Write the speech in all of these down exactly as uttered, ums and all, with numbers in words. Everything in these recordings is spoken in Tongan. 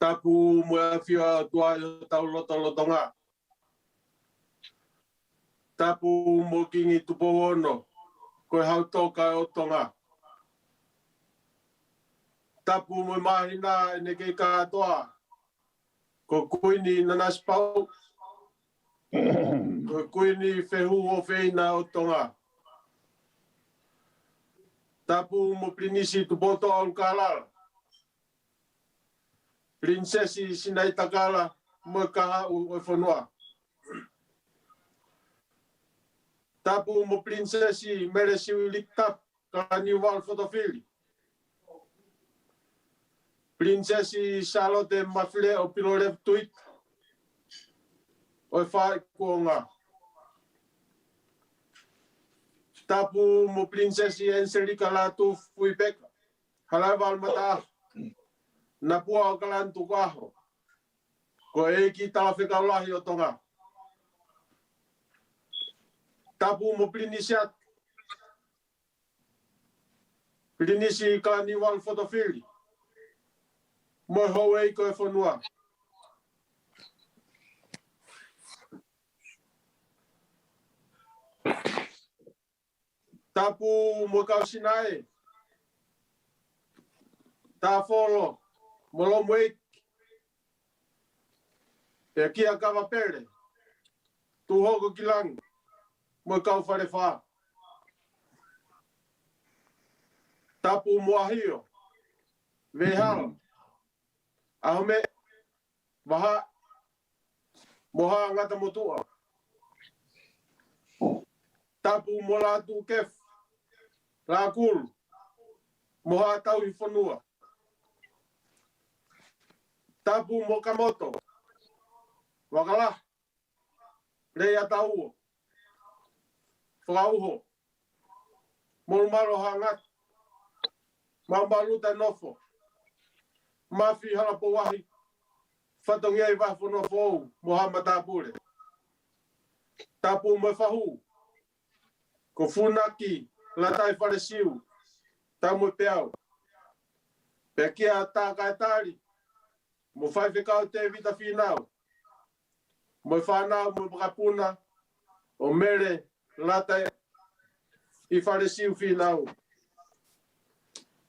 Tapu mo e ʻafio ʻa e ʻOtua ʻi hotau lotolotonga. Tapu mo Kingi Tupou Ono, ko e Hau Toka ʻo Tonga. Tapu mo e māhina ʻene kei kātoa, ko Kuini Nanasipauʻu, ko Kuini Fehuʻofeina ʻo Tonga. Tapu mo Pilinisi Tupoutoʻa ʻUlukalala, Pilinisesi Sinaitakala mo e kahaʻu ʻo e fonua. Tapu mo Pilinisesi Mele Siuʻilikutapu Kalaniuvalu Fotofili, Pilinisesi Sālote Mafileʻo Pilolevu Tuita ʻo e Fā Kuonga. Tapu mo Pilinisesi ʻEniselika Lātūfuipeka Halaevalu Mataʻaho, Napua ʻo Kalani Tukuʻaho, ko e ʻEiki Talafekau Lahi ʻo Tonga. Tapu mo Pilinisi atu, Pilinisi Kalaniuvalu Fotofili, mo e houʻeiki ʻo e fonua. Tapu mo Kausinae, Tāfolo, mo Lomueiki, pea kia Kavapele, Tūhoko ki Langi, mo e kau Falefā. Tapu mo ʻAhio, Vehila, ʻAhome, Vahaʻi, mo Haʻa Ngata Motuʻa. Tapu mo Lātūkefu, Lākulu, mo Haʻa Tauhi Fonua. Tapu mo Kamoto, Vakalahi, Leiatauo, Fakauho, Molumalu Haʻa Ngata, Maʻumaʻuluta Nofo, Mafi Halapouahi, Fatongia ʻi Vahefonua Foʻou mo Haʻa Matāpule. Tapu mo e fahu, ko Funaki Lataifalesiu Taumoepeau, pea kia Takaetali, mo Faifekau Tēvita Fīnau, mo e fānau mo e makapuna ʻo Mele Lataifalesiu Fīnau.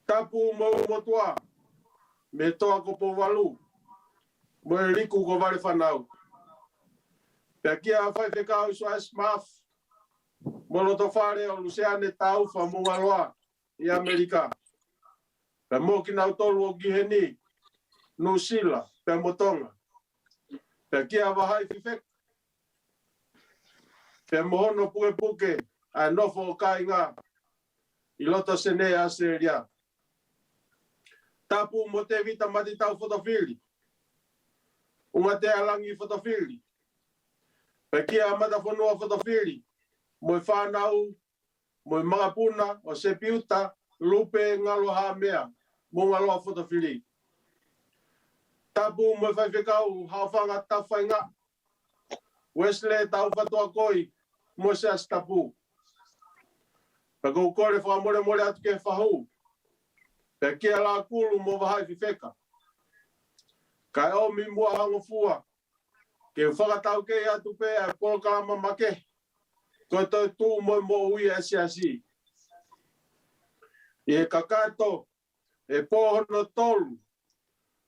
Tapu mo e ʻulumotuʻa, mei Toa ko Pouvalu, mo e liku ko Valefanau. Pea kia Faifekau Suaisi Mafi, mo e lotofale ʻo Luseane Taufa Mougaloa ʻi ʻAmelika, pea mo kinautolu ʻoku ʻi heni, Nuʻusila, pea mo Tonga. Pea kia Vahaʻi Fifeka, pea mo hono pukepuke ʻa e nofo ʻo kāinga ʻi loto Senē ʻAositelēlia. Tapu mo Tēvita Matitau Fotofili, ʻUngatea Langi Fotofili, pea kia Matafonua Fotofili, mo e fānau, mo e makapuna ʻo Sepiuta Lupe Ngalohaʻamea Mougaloa Fotofili. Tapu mo e Faifekau Haʻofanga Tafaʻinga, Uesilē Taufatuʻakoi, mo Siaosi Tapu. Pea ʻoku ou kole fakamolemole atu ki he fahu, pea kia Lākulu mo Vahaʻi Fifeka. Kae ʻomi muʻa ha ngofua ke u fakataukei atu pē ʻa e polokalama makehe ko e Toetuʻu mo e Moʻui ʻa e Siasi. ʻI he kakato ʻi he pō hono tolu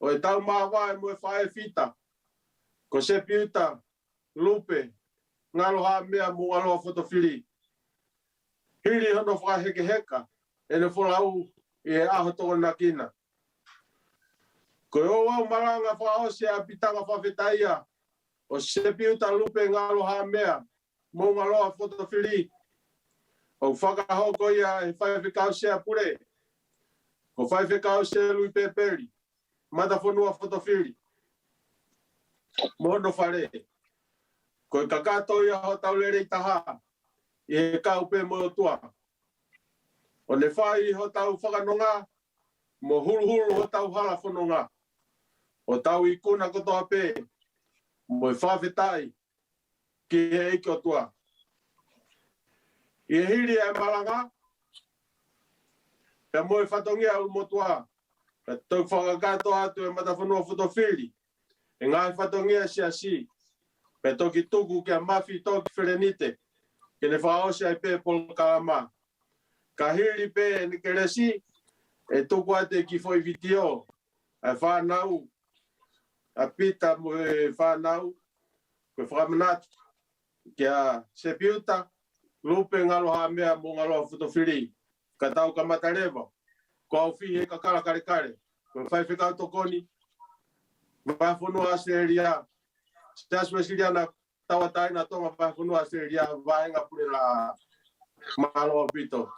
ʻo e tau māvae mo e faʻē fita, ko Sepiuta Lupe Ngalohaʻamea Mougaloa Fotofili, hili hono fakahekeheka ʻene folau ʻi he ʻaho Tokonaki na. Ko e ouau malanga fakaʻosi ʻa e ʻapitanga fakafetaʻi ʻo Sepiuta Lupe Ngalohaʻamea Mougaloa Fotofili, ʻoku fakahoko ia ʻe he Faifekau Sea Pule, ko Faifekau Selui Pepeli Matafonua Fotofili, mo hono fale. Ko e kakato ia hotau lelei taha ʻi he kau pē mo e ʻOtua, ʻo ne fai hotau fakanonga mo huluhulu hotau hala fononga, ʻo tau ikuna kotoa pē mo e fakafetaʻi ki he ʻEiki ʻOtua. ʻI he hili ʻa e malanga pea mo e fatongia ʻulumotuʻa, Pea toki fakakakato atu e matafonua Fotofili ʻi he ngaahi fatongia ʻa e siasi, pea toki tuku kia Mafi Toki Felenite ke ne fakaʻosi ai pē polokalama. Ka hili pē ʻene kelesi, ʻe tuku atu e kiʻi foʻi vitiō ʻa e fānau, ʻa Pita mo e fānau, ko e fakamanatu kia Sepiuta, Lupe, Ngalohamea mo Ngaloa Fotofili. Ka tau kamata leva, ko au Fihi ʻe Kakala Kalekale, ko e faifekau tokoni, Vahefonua ʻAositelēlia, Siasi Uēsiliana Tauʻatāina ʻo Tonga, Vahefonua ʻAositelēlia, Vahenga Pule Laʻā. Mālō ʻaupito.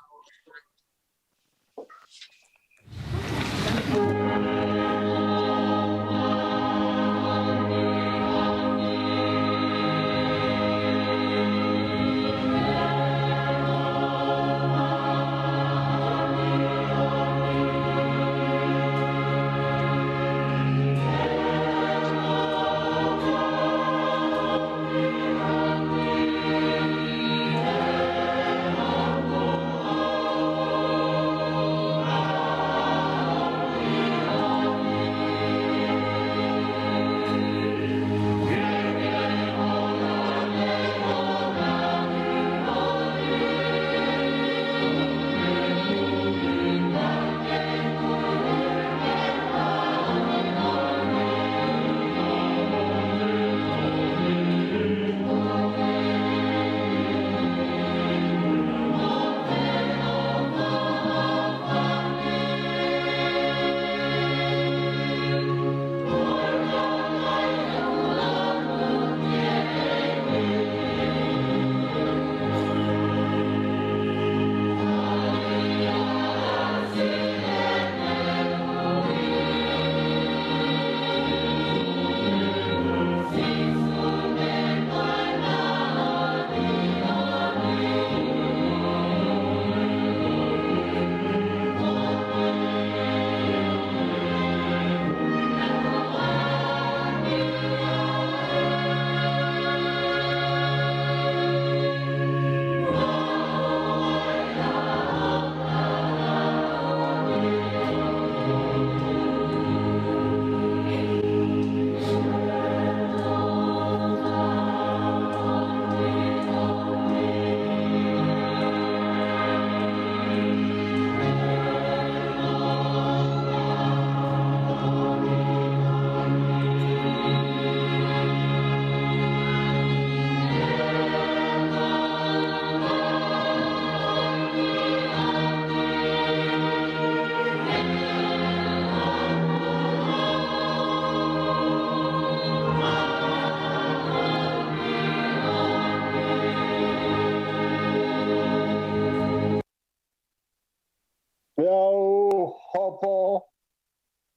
Pea u hopo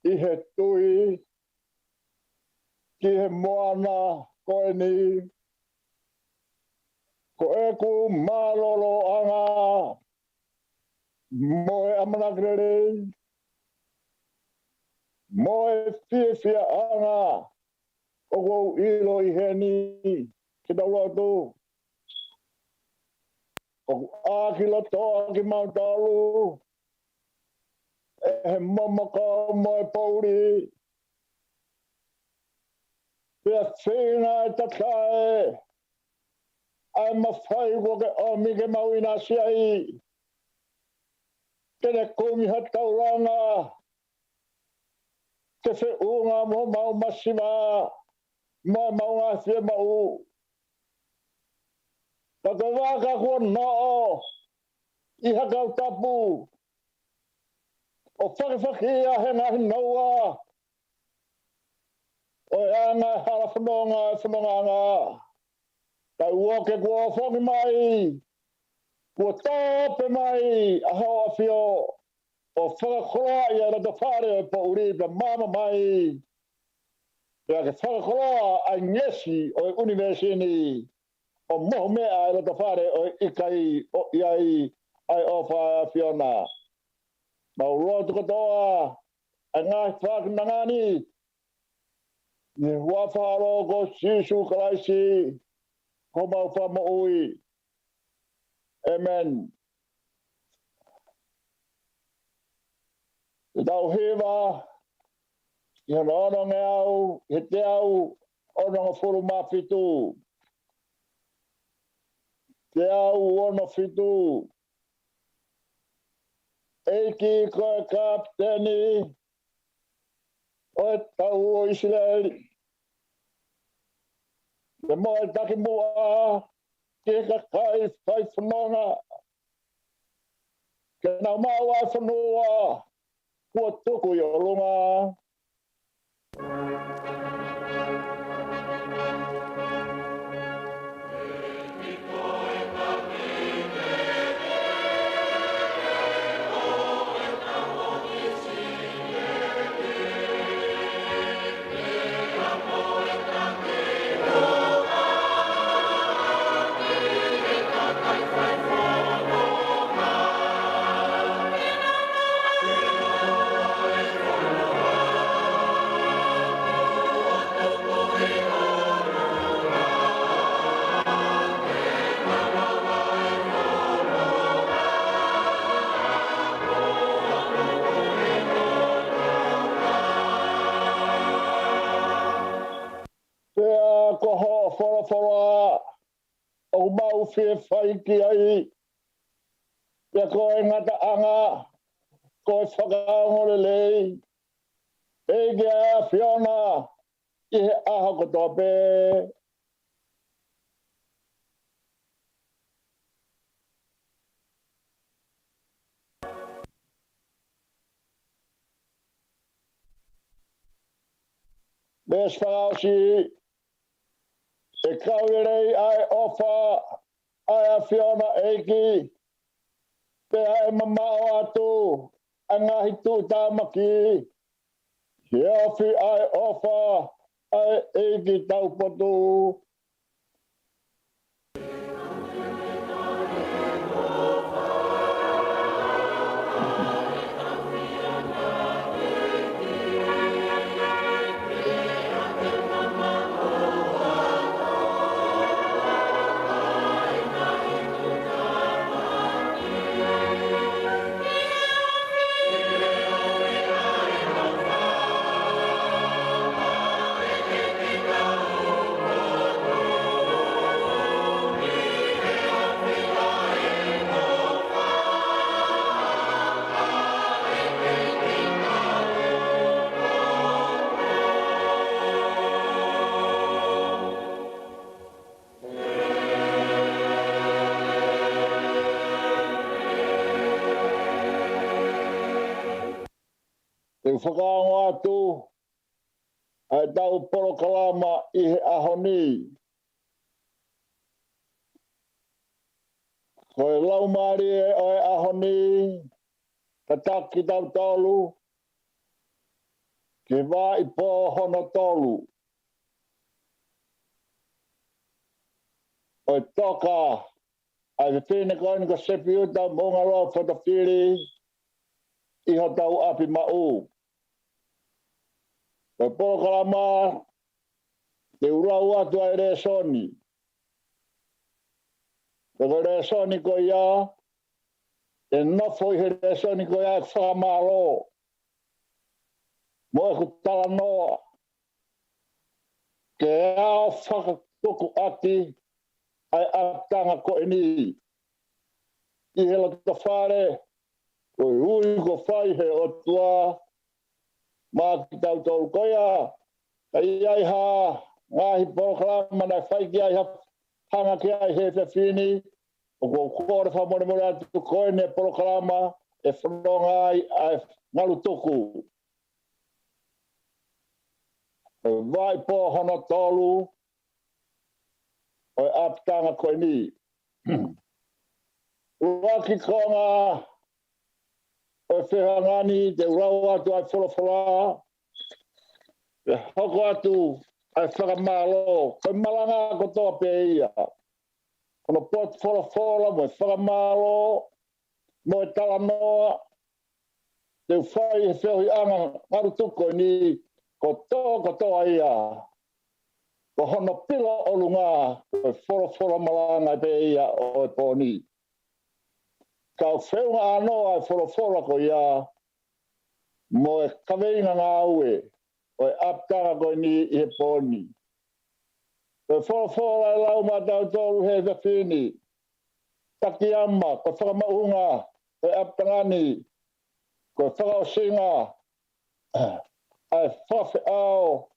ʻi he tui ki he moana ko eni, ko ʻeku mālōlōʻanga mo e ʻamanaki lelei, mo e fiefiaʻanga ʻoku ou ʻilo ʻi heni, ke tau lotu. ʻOku ʻākilotoʻa kimautolu ʻe he momoko mo e poʻuli. Pea feinga ʻe tatae ʻa e mafai kuo ke ʻomi ke mau ʻinasi ai, ke ne kumi ha taulanga ke feʻunga mo homau masiva mo ʻemau ngaahi fiemaʻu. Ka ko e vaka kuo noʻo ʻi ha kau tapu, ʻo fakifaki ia he ngaahi noua ʻo e anga e hala fononga e fonongaʻanga. Ka ʻoku ke kuo foki mai, kuo tō pē mai ʻa Hoʻo ʻAfio, ʻo fakakoloaʻi ʻa e loto fale ʻo e poʻuli pea maama mai. Pea ke fakakoloa ʻa e ngesi ʻo e ʻunivēsi ni, ʻo mohu meʻa ʻa e loto fale ʻo e ʻikai ʻo ʻi ai ʻa e ʻofa ʻa e ʻAfiona. Mau lotu kotoa ʻa e ngaahi fakaʻamanaki ni, ʻi he huafa ʻo Sīsū Kalaisi, ko homau Fakamoʻui. ʻĒmeni. Te tau hiva ʻi hono onongeau, ʻi he teau onongofulu mā fitu. Teau ono fitu. ʻEiki ko e kapiteni ʻo e tau ʻo ʻIsileli, pea mo e takimuʻa ki he kakai fai fononga, ke nau maʻu ʻa e fonua kuo tuku ʻi ʻolunga. Pea ko hoʻo folofola ʻoku mau fie fai ki ai, pea ko e ngataʻanga ko e fakaongo lelei, ʻEiki ʻa e ʻAfiona, ʻi he ʻaho kotoa pē. Veesi fakaʻosi. ʻE kau lelei ʻa e ʻofa ʻa e ʻAfiona ʻEiki, pea ʻe mamaʻo atu ʻa e ngaahi tuʻutāmaki, he ofi ʻa e ʻofa ʻa e ʻEiki taupotu. Te u fakaongo atu ʻa e tau polokalama ʻi he ʻaho ni. Ko e laumālie ʻo e ʻaho ni, tataki kitautolu ki he vaʻi pō hono tolu ʻo e toka ʻa e fefine ko eni ko Sefiuta Moʻungaloa Fotofili ʻi hotau ʻapi maʻu. Ko e polokalama te u lau atu ʻa e lēsoni. Ko e lēsoni ko ia, ʻe nofo ʻi he lēsoni ko ia ʻeku fakamālō mo ʻeku talanoa ke ʻaofakatukuʻaki ʻa e ʻapitanga ko eni ʻi he loto fale, ko e ui kuo fai he ʻOtua maʻa kitautolu. Ko ia, ka ʻi ai ha ngaahi polokalama naʻe fai ki ai ha, hanga ki ai he efiafi ni, ʻoku ou kole fakamolemole atu, ko eni e polokalama ʻe fononga ai ʻa e ngalu tuku. Ko e vaʻi pō hono tolu ʻo e ʻapitanga ko eni. ʻUluaki konga ʻo e fehangahangai te u lau atu ʻa e folofola, ʻe hoko atu ʻa e fakamālō, ko e malanga kotoa pē ia. Ko hono potu folofola mo e fakamālō mo e talanoa te u fai he feohiʻanga ngalu tuku ko eni, ko e tokotoa ia, ko hono pilo ʻolunga, ko e folofola malanga pē ia ʻo e pō ni. Ka ʻoku feʻunga ʻānoa ʻa e folofola ko ia mo e kaveinga ngāue ʻo e ʻapitanga ko eni ʻi he pō ni. Ko e folofola ʻe lau maʻatautolu he efiafi ni, Takiama, ko e fakamaʻunga ʻo e ʻapitanga ni, ko e fakaʻosinga ʻa e fakafeʻao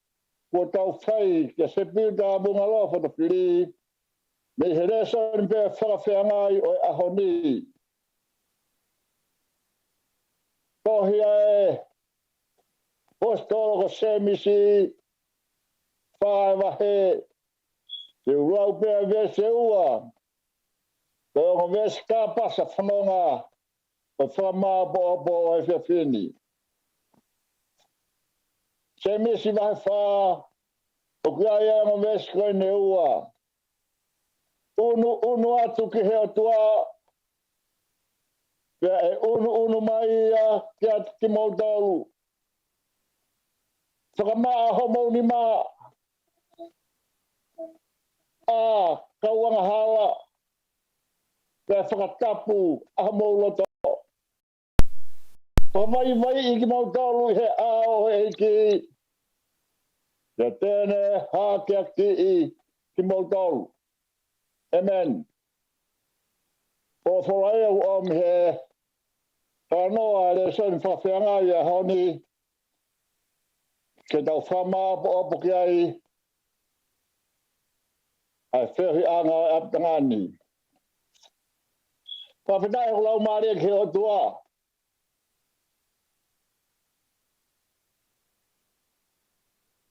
kuo tau fai kia Sepiuta Abunga Loa Fotofili, mei he lēsoni pē fakafeangai ʻo e ʻaho ni. Tohi ʻa e ʻAposetolo ko Sēmisi, fā e vahe, te u lau pē ʻa e veesi ʻe ua, ko e ongo veesi kāpasa fononga ʻo e fakamāʻopoʻopo ʻo e efiafi ni. Sēmisi vahe fā, ʻoku ʻi ai ʻa e ongo veesi ko eni ʻe ua. ʻUnuʻunu atu ki he ʻOtua, pea ʻe ʻunuʻunu mai ia kiate kimoutolu. Fakamaʻa homou nima, ʻa e kau angahala, pea fakatapu ʻa homou loto. Fakavaivaiʻi kimoutolu ʻi he ʻao ʻo e ʻEiki, pea te ne hakeakiʻi kimoutolu. ʻĒmeni. Ko e folofola ia ʻoku ʻomi he talanoa ʻa e lēsoni fakafeangai ʻo e ʻaho ni, ke tau fakamāʻopoʻopo ki ai ʻa e feohiʻanga ʻo e ʻapitanga ni. Fakafetaʻi hoku laumālie ki he ʻOtua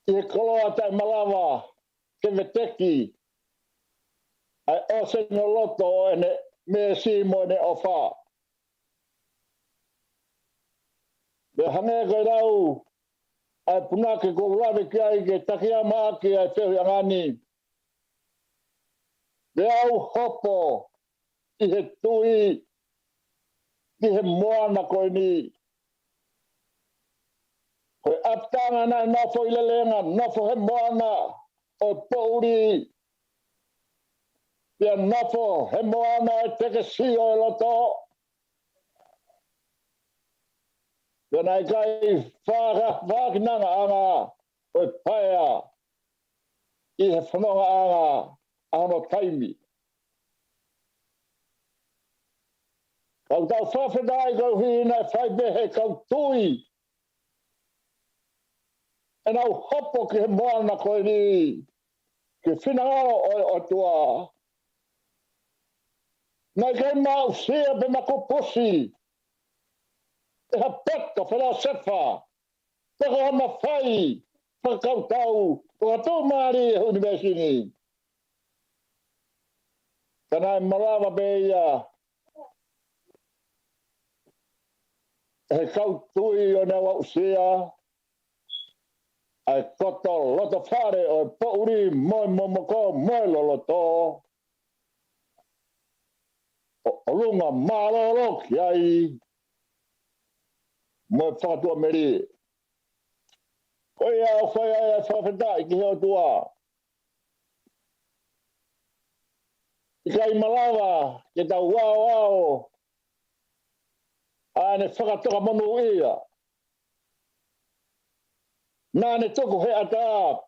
ʻi he koloa taʻemalava ke veteki ʻa e ʻōseni ʻo loto ʻo ʻene meesi mo ʻene ʻofa. Pea hangē ko e lau ʻa e punake kuo u lave ki ai ke takiama ʻaki ʻa e feohiʻanga ni, pea u hopo ʻi he tui ki he moana ko eni. Ko e ʻapitanga naʻe nofo ʻi Lelenga, nofo he moana ʻo e poʻuli, pea nofo he moana ʻo e tekesi ʻo e loto. Pea naʻe ʻikai faka-, fakinangaʻanga ʻo e paea ʻi he fonongaʻanga ʻa hono taimi. Ka ʻoku tau fakafetaʻi koeʻuhi naʻe fai pē ʻe he kau tui ʻenau hopo ki he moana ko eni, ki he finangalo ʻo e ʻOtua. Naʻe ʻikai maʻusia pe makupusi ʻe ha poto felōsefa, pe ko ha mafai fakakautau ʻo ha tuʻumālie ʻi he ʻunivēsi ni. Ka naʻe malava pē ia ʻe he kau tui ʻo ne aʻusia ʻa e koto loto fale ʻo e poʻuli mo e momoko mo e loloto, ʻo ʻolunga mālōlō ki ai mo e fakatuʻamelie. Ko ia ʻoku fai ai ʻa e fakafetaʻi ki he ʻOtua. ʻIkai malava ke tau aoao ʻa ʻene fakatokamonūʻia. Naʻa ne tuku he ʻatā,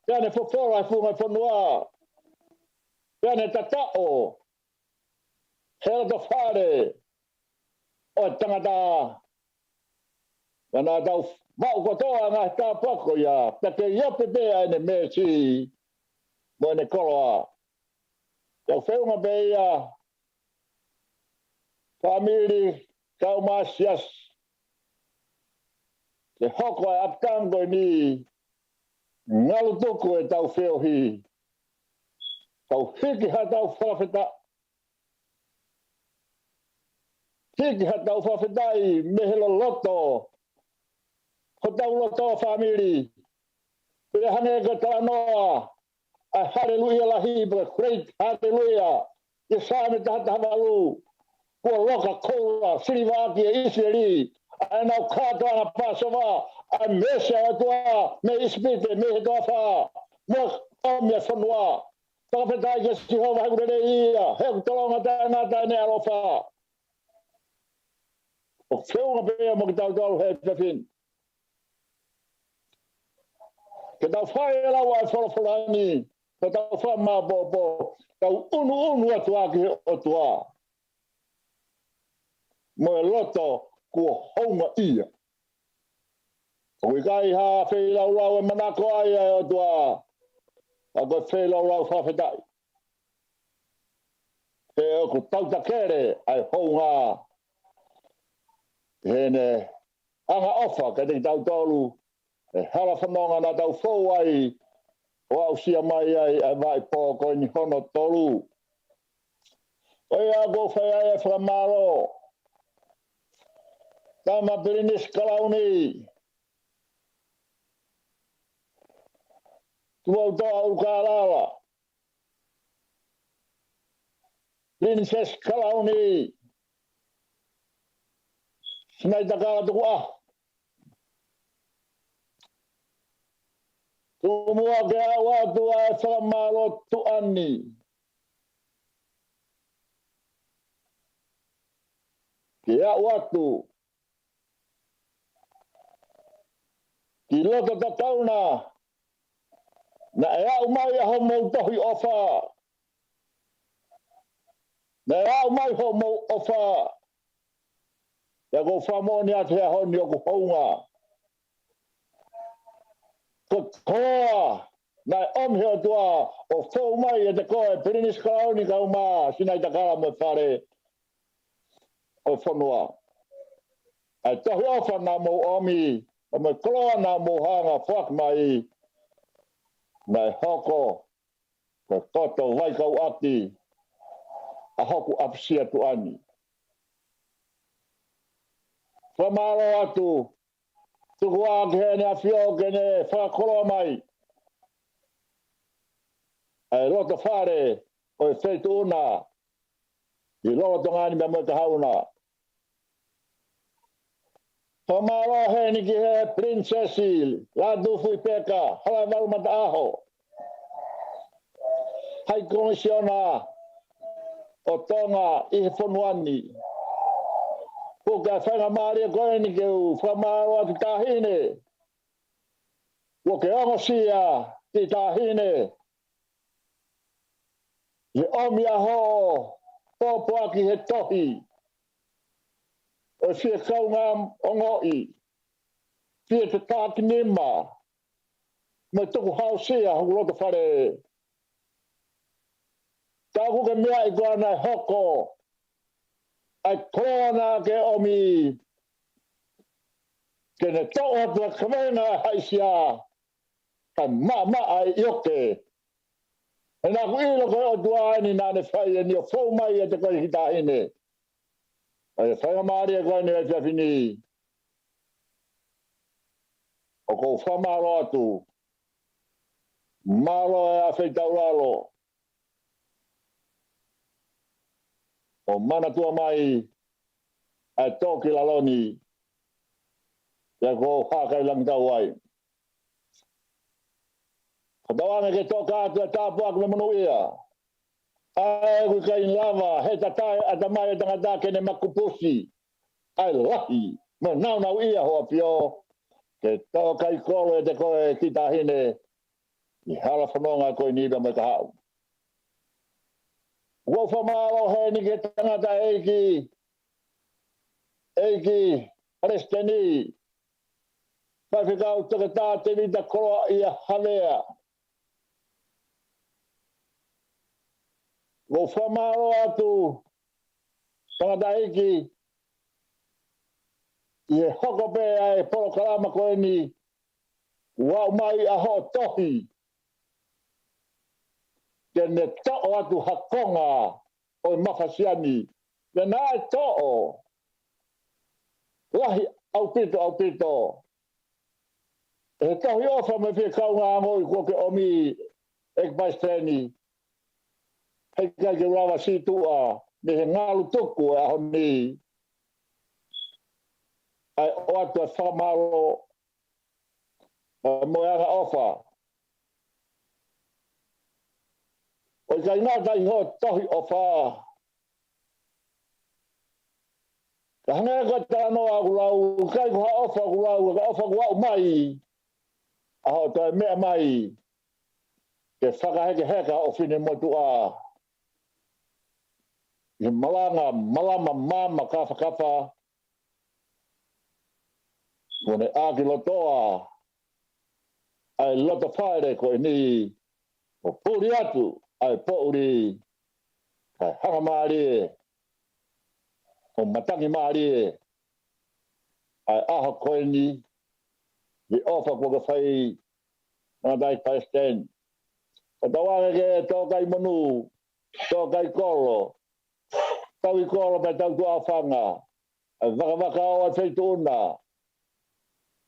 pea ne fofola he funga fonua, pea ne tataʻo he loto fale ʻo e tangata. Pea naʻa tau maʻu kotoa ʻa e ngaahi tāpuaki ko ia, pea kei ope pē ʻa ʻene meesi mo ʻene koloa. Pea ʻoku feʻunga pē ia, fāmili, kau masiasi, ke hoko ʻa e ʻapitanga ko eni, ngalu tuku ʻetau feohi, tau hiki haʻatau fakafetaʻi, hiki haʻatau fakafetaʻi mei he loloto hotau loto fāmili. Pea hangē ko e talanoa ʻa e haleluia lahi, pe ko e great haleluia, ʻi he Saame taha taha valu, kuo loka koula siliva ʻaki ʻe ʻIsileli ʻa ʻenau kātoanga Pāsova, ʻa e meesi ʻa e ʻOtua mei ʻIsipite, mei he toafa, mo e ʻomi ʻa e fonua. Fakafetaʻi kia Sihova, he ʻoku lelei ia, he ʻoku tolonga taʻengata ʻene ʻaloʻofa. ʻOku feʻunga pē ia mo kitautolu he efiafi ni. Ke tau fai e lau ʻa e folofola ni, ko ʻetau fakamāʻopoʻopo, tau ʻunuʻunu atu ā ki he ʻOtua mo e loto kuo houngaʻia. ʻOku ʻikai ha feilaulau ʻe manako ai ʻa e ʻOtua, ka ko e feilaulau fakafetaʻi. He ʻoku tautakele ʻa e hounga heʻene angaʻofa kiate kitautolu, he hala fononga naʻa tau fou ai, ʻo aʻusia mai ai ʻa e vaʻe pō ko eni hono tolu. Ko ia ʻoku ou fai ai e fakamālō, Tama Pilinisi Kalauni Tuʻiʻautoa ʻUlukālala, Pilinisesi Kalauni Sinaitakala Tukuʻaho. Tuku muʻa ke aʻu atu ʻa e fakamālō tuʻa ni, ke aʻu atu ki loto tatau na, naʻe aʻu mai ʻa homou tohi ʻofa. Naʻe aʻu mai homou ʻofa. Pea ʻoku ou fakamoʻoni atu he ʻaho ni ʻoku hounga. Ko e koloa naʻe ʻomi he ʻOtua ʻo fou mai ʻiate koe Pilinisi Kalauni kae ʻumaʻā Sinaitakala mo e fale ʻo e fonua. ʻA e tohi ʻofa naʻa mou ʻomi, pea mo e koloa naʻa mou hanga ʻo foaki mai, naʻe hoko ko e koto vaikauʻaki ʻa hoku ʻapasia tuʻa ni. Fakamālō atu, tuku ā ki heʻene ʻAfio ke ne fakakoloa mai ʻa e loto fale ʻo e feituʻu na ʻi lolotonga ni pea mo e kahaʻu na. Fakamālō heni ki he Pilinisesi Lātūfuipeka Halaevalu Mataʻaho, Hai Komisiona ʻo Tonga ʻi he fonua ni. Ko e faingamālie ko eni ke u fakamālō atu Taʻahine, kuo ke ongosia ki Taʻahine he ʻomi ʻa hoʻo pōpoaki he tohi ʻo e fie kaungā ongoʻi, fie tataki nima, mo e tukuhausia hoku loto fale. Ka ʻoku ke meaʻi ko ena ʻe hoko ʻa e koloa naʻa ke ʻomi, ke ne toʻo atu ʻa e kavenga ʻa e haʻisia, kae maʻamaʻa ʻa e ʻioke. He naʻa ku ʻilo ko e ʻOtua eni naʻa ne fai eni ʻo fou mai ʻiate koe ki Taʻahine. ʻA e faingamālie ko eni he efiafi ni, ʻoku ou fakamālō atu. Mālō e afeitaulalo ʻo manatua mai ʻa e tō ki lalo ni, pea ʻoku ou hākailangitau ai. Fakatauange ke toka atu e tāpuaki mo e monūʻia, ʻa ē ʻoku ʻikai lava he tatae ʻatamai ʻo e tangata ke ne makupusi ʻa e lahi mo e nāunauʻia ho ʻAfio, ke tō kai kolo ʻiate koe ki Taʻahine ʻi he hala fononga ko eni pea mo e kahaʻu. ʻOku ou fakamālō heni ki he tangataʻeiki, ʻEiki Palesiteni, Faifekau Toketā Tēvita Koloaʻia Havea. ʻOku ou fakamālō atu, tangataʻeiki, ʻi he hoko pē ʻa e polokalama ko eni, ʻoku aʻu mai ʻa hoʻo tohi, ke ne toʻo atu ha konga ʻo e mafasiani, pea naʻe toʻo lahi ʻaupito, ʻaupito ʻe he tohi ʻofa mo e fie kaungā ongoʻi kuo ke ʻomi, ʻEiki Palesiteni. Heʻikai ke u lava sītuʻa mei he ngalu tuku ʻo e ʻaho ni, ʻa e ʻoatu ʻa e fakamālō mo e angaʻofa. ʻOku ʻikai ngata ʻi hoʻo tohi ʻofa, ka hangē ko e talanoa ʻoku lau, ʻikai ko ha ʻofa ʻoku lau, ka ko e ʻofa ʻoku aʻu mai ʻa hoʻo toe meʻa mai ke fakahekeheka hoʻo finemotuʻa ʻi he malanga malama maama kafakafa, kuo ne ʻākilotoa ʻa e loto fale ko eni, ʻo puli atu ʻa e poʻuli, kae hanga mālie ʻo matangi mālie ʻa e ʻaho ko eni, ʻi he ʻofa kuo ke fai, Tangataʻeiki Palesiteni. Fakatauange ki he tō kai monū, tō kai kolo, tauhi kolo pea tautuʻa fanga, ʻa e vakavaka ʻo e feituʻu na,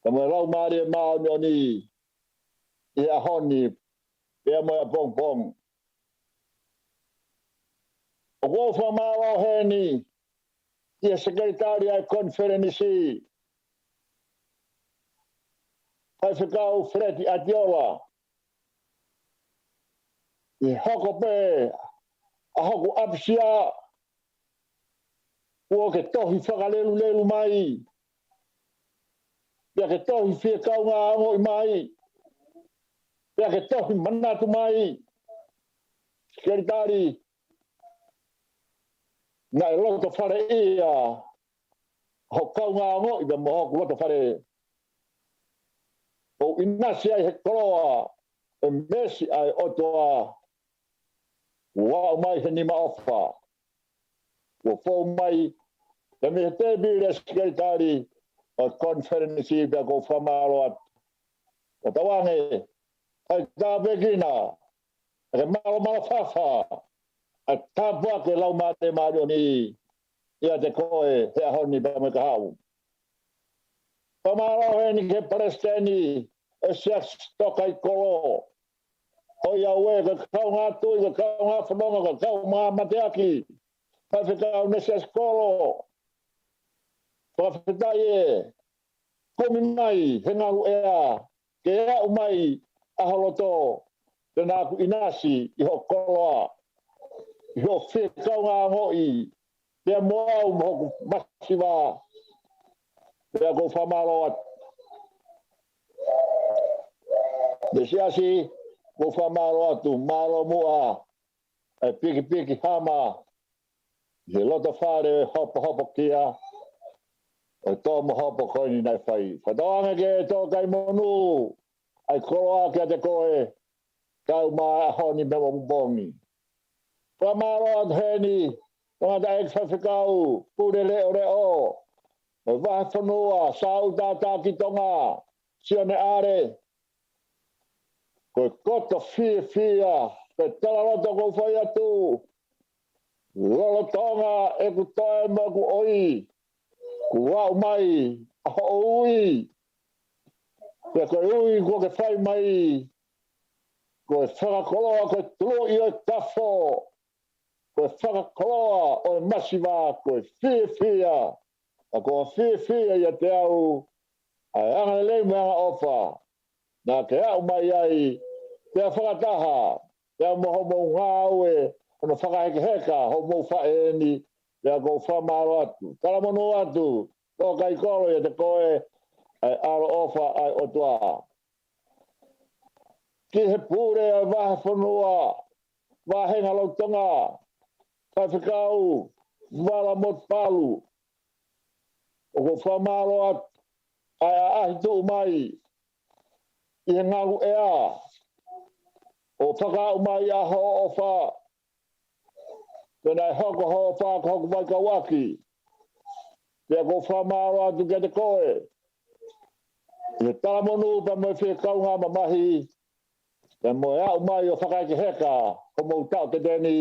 pea mo e Laumālie Māʻoniʻoni ʻi he ʻaho ni pea mo e ʻapongipongi. ʻOku ou fakamālō heni ki he Sekelitali ʻa e Konifelenisi, Faifekau Feleti ʻAtiola, ʻi he hoko pē ʻa hoku ʻapasia kuo ke tohi fakalelulelu mai, pea ke tohi fie kaungāongoʻi mai, pea ke tohi manatu mai, Sekelitali, naʻe loto fale ia hoku kaungāongoʻi pea mo hoku loto fale. ʻOku ʻinasi ai he koloa ʻo e meesi ʻa e ʻOtua, kuo aʻu mai he nima ʻofa, kuo fou mai pē mei he tēpile ʻa e Sekelitali ʻo e Konifelenisi, pea ʻoku ou fakamālō atu. Fakatauange, ʻai tāpuekina ʻa e malamalafafa ʻa e tāpuaki ʻa e Laumālie Māʻoniʻoni ʻiate koe he ʻaho ni pea mo e kahaʻu. Fakamālō heni ki he Palesiteni ʻo e Siasi Tō kai kolo, ʻo ia ʻoku ʻi ai e kaungā tuʻi, ko e kaungā fononga, ko e kaungā mateaki, Faifekau Nesiasi Kolo. Fakafetaʻi ē, kumi mai he ngaluʻea ke aʻu mai ʻa ho loto, pea naʻa ku ʻinasi ʻi hoʻo koloa, ʻi hoʻo fie kaungāongoʻi pea mo au mo hoku masiva, pea ʻoku ou fakamālō atu. Mei he Siasi, ʻoku ou fakamālō atu, mālō muʻa ʻa e pikipiki hama ʻi he loto fale hopohopo kia, ʻo e tō mo hopo ko eni naʻe fai. Fakatauange ki he tō kai monū ʻa e koloa kiate koe, kau mai ʻaho ni pea mo ʻapongipongi. Fakamālō atu heni, Tangataʻeiki Faifekau Pule Leʻoleʻo ʻo e Vahefonua, Sauʻutātā ki Tonga, Sione ʻAle, ko e koto fiefia, ko e talaloto ʻoku ou fai atu, lolotonga ʻeku toe mo ʻeku ʻoi, kuo aʻu mai ʻa hoʻo ui. Pea ko e ui kuo ke fai mai, ko e fakakoloa, ko e tuluʻi ʻo e kafo, ko e fakakoloa ʻo e masiva, ko e fiefia, ʻa ko e fiefia ʻiate au ʻa e angalelei mo e angaʻofa naʻa ke aʻu mai ai, pea fakataha pea mo hoʻomou ngāue hono fakahekeheka hoʻomou faʻē ni, pea ʻoku ou fakamālō atu. Talamonū atu, tō kai kolo, ʻiate koe ʻa e ʻaloʻofa ʻa e ʻOtua. Ki he Pule ʻa e Vahefonua, Vāhenga Lolotonga, Faifekau Vala Motupalu, ʻoku ou fakamālō atu ʻa e ʻaʻahi tuʻu mai ʻi he ngaluʻea ʻo fakaaʻu mai ʻa hoʻo ʻofa, pea naʻe hoko hoʻo ʻofa ko hoku vaikauʻaki. Pea ʻoku ou fakamālō atu kiate koe ʻi he talamonū pea mo e fie kaungā mamahi, pea mo e aʻu mai ʻo fakahekeheka hoʻomou taʻokete ni.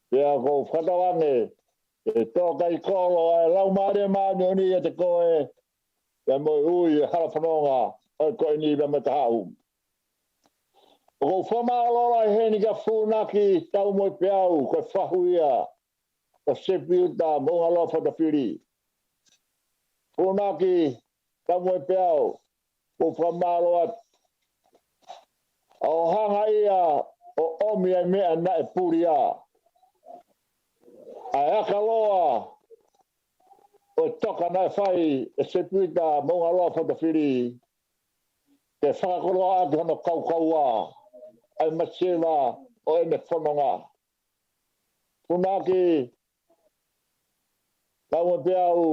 Pea ʻoku ou fakatauange ʻe tō kai kolo ʻa e Laumālie Māʻoniʻoni ʻiate koe, pea mo e ui ʻa e hala fononga ʻo e ko eni pea mo e kahaʻu. ʻOku ou fakamālō lahi heni kia Funaki Taumoepeau, ko e fahu ia ʻo Sepiuta Moʻungaloa Fotofili. Funaki Taumoepeau, ʻoku ou fakamālō atu ʻa hoʻo hanga ia ʻo ʻomi ʻa e meʻa naʻe pulia, ʻa e ʻakaloa ʻo e toka naʻe fai ʻe Sepiuta Moʻungaloa Fotofili, ke fakakoloa ʻaki hono kaukaua ʻa e masiva ʻo ʻene fononga. Funaki, Kaumeʻa pē au,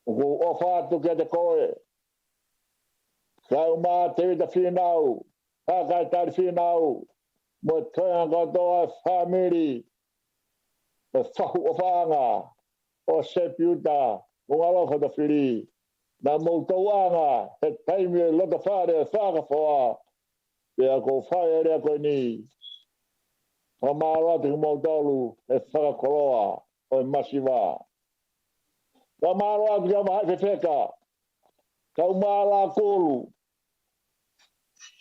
ʻoku ou ʻofa atu kiate koe, kae ʻumaʻā Tēvita Fīnau, Kakai Tali Fīnau, mo e toenga kotoa ʻo e fāmili, ʻo e fahu ʻofaʻanga ʻo Sepiuta Moʻungaloa Fotofili, naʻa mou tauʻanga he taimi ʻo e lotofale ʻo e fakafoa, pea ʻoku ou fai e lea ko eni. Fakamālō atu kimoutolu he fakakoloa ʻo e masiva. Fakamālō atu kia Vahaʻi Fefeka, Kaumeʻa Lakulu,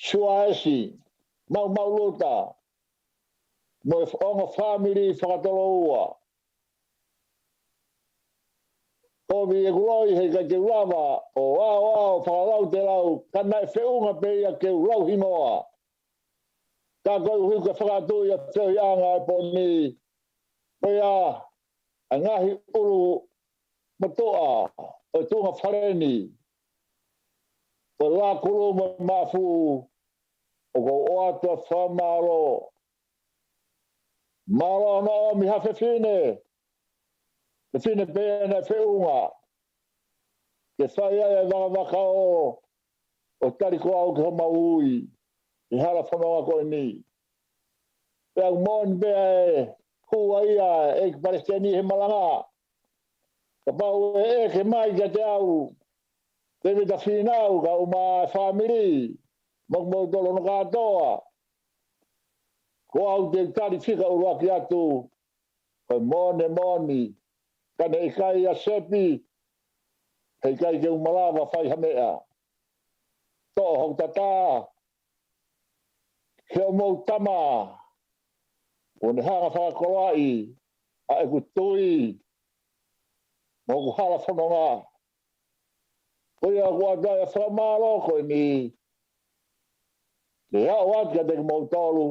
Suaesi, Maumau Luta, mo e ongo fāmili fakatoloua. Kovi ʻeku loi heʻikai ke u lava ʻo aʻoaʻo fakalautelau, ka naʻe feʻunga pē ia ke u lau hingoa. Ka koeʻuhi ko e fakatuʻi ʻa e feohiʻanga ʻo e pō ni, ko ia ʻa e ngaahi ʻulumotuʻa ʻo e tuʻunga fale ni, ko Lakulu mo Maʻafu, ʻoku ou ʻoatu ʻa e fakamālō. Mālō hono ʻomi ha fefine, fefine pē naʻe feʻunga ke fai ai e vakavakaō ʻo tali ko au ki homau ui he hala fononga ko eni. Pea ʻoku moʻoni pē ʻa e hū ʻa ia ʻa e ʻEiki Palesiteni he malanga. Kapau ʻe ʻeke mai kiate au, Tēvita Fīnau, kae ʻumaʻā e fāmili, mo kimoutolu hono kātoa, ko au te u tali fika ʻuluaki atu, ko e moʻoni, moʻoni, ka ne ʻikai ʻa Sepi, heʻikai ke u malava fai ha meʻa. Toʻo hoku tatā ki hoʻomou tama, kuo ne hanga fakakoloaʻi ʻa ʻeku tui mo hoku hala fononga. Ko ia ʻoku ʻoatu ai ʻa e fakamālō ko eni ke aʻu atu kiate kimoutolu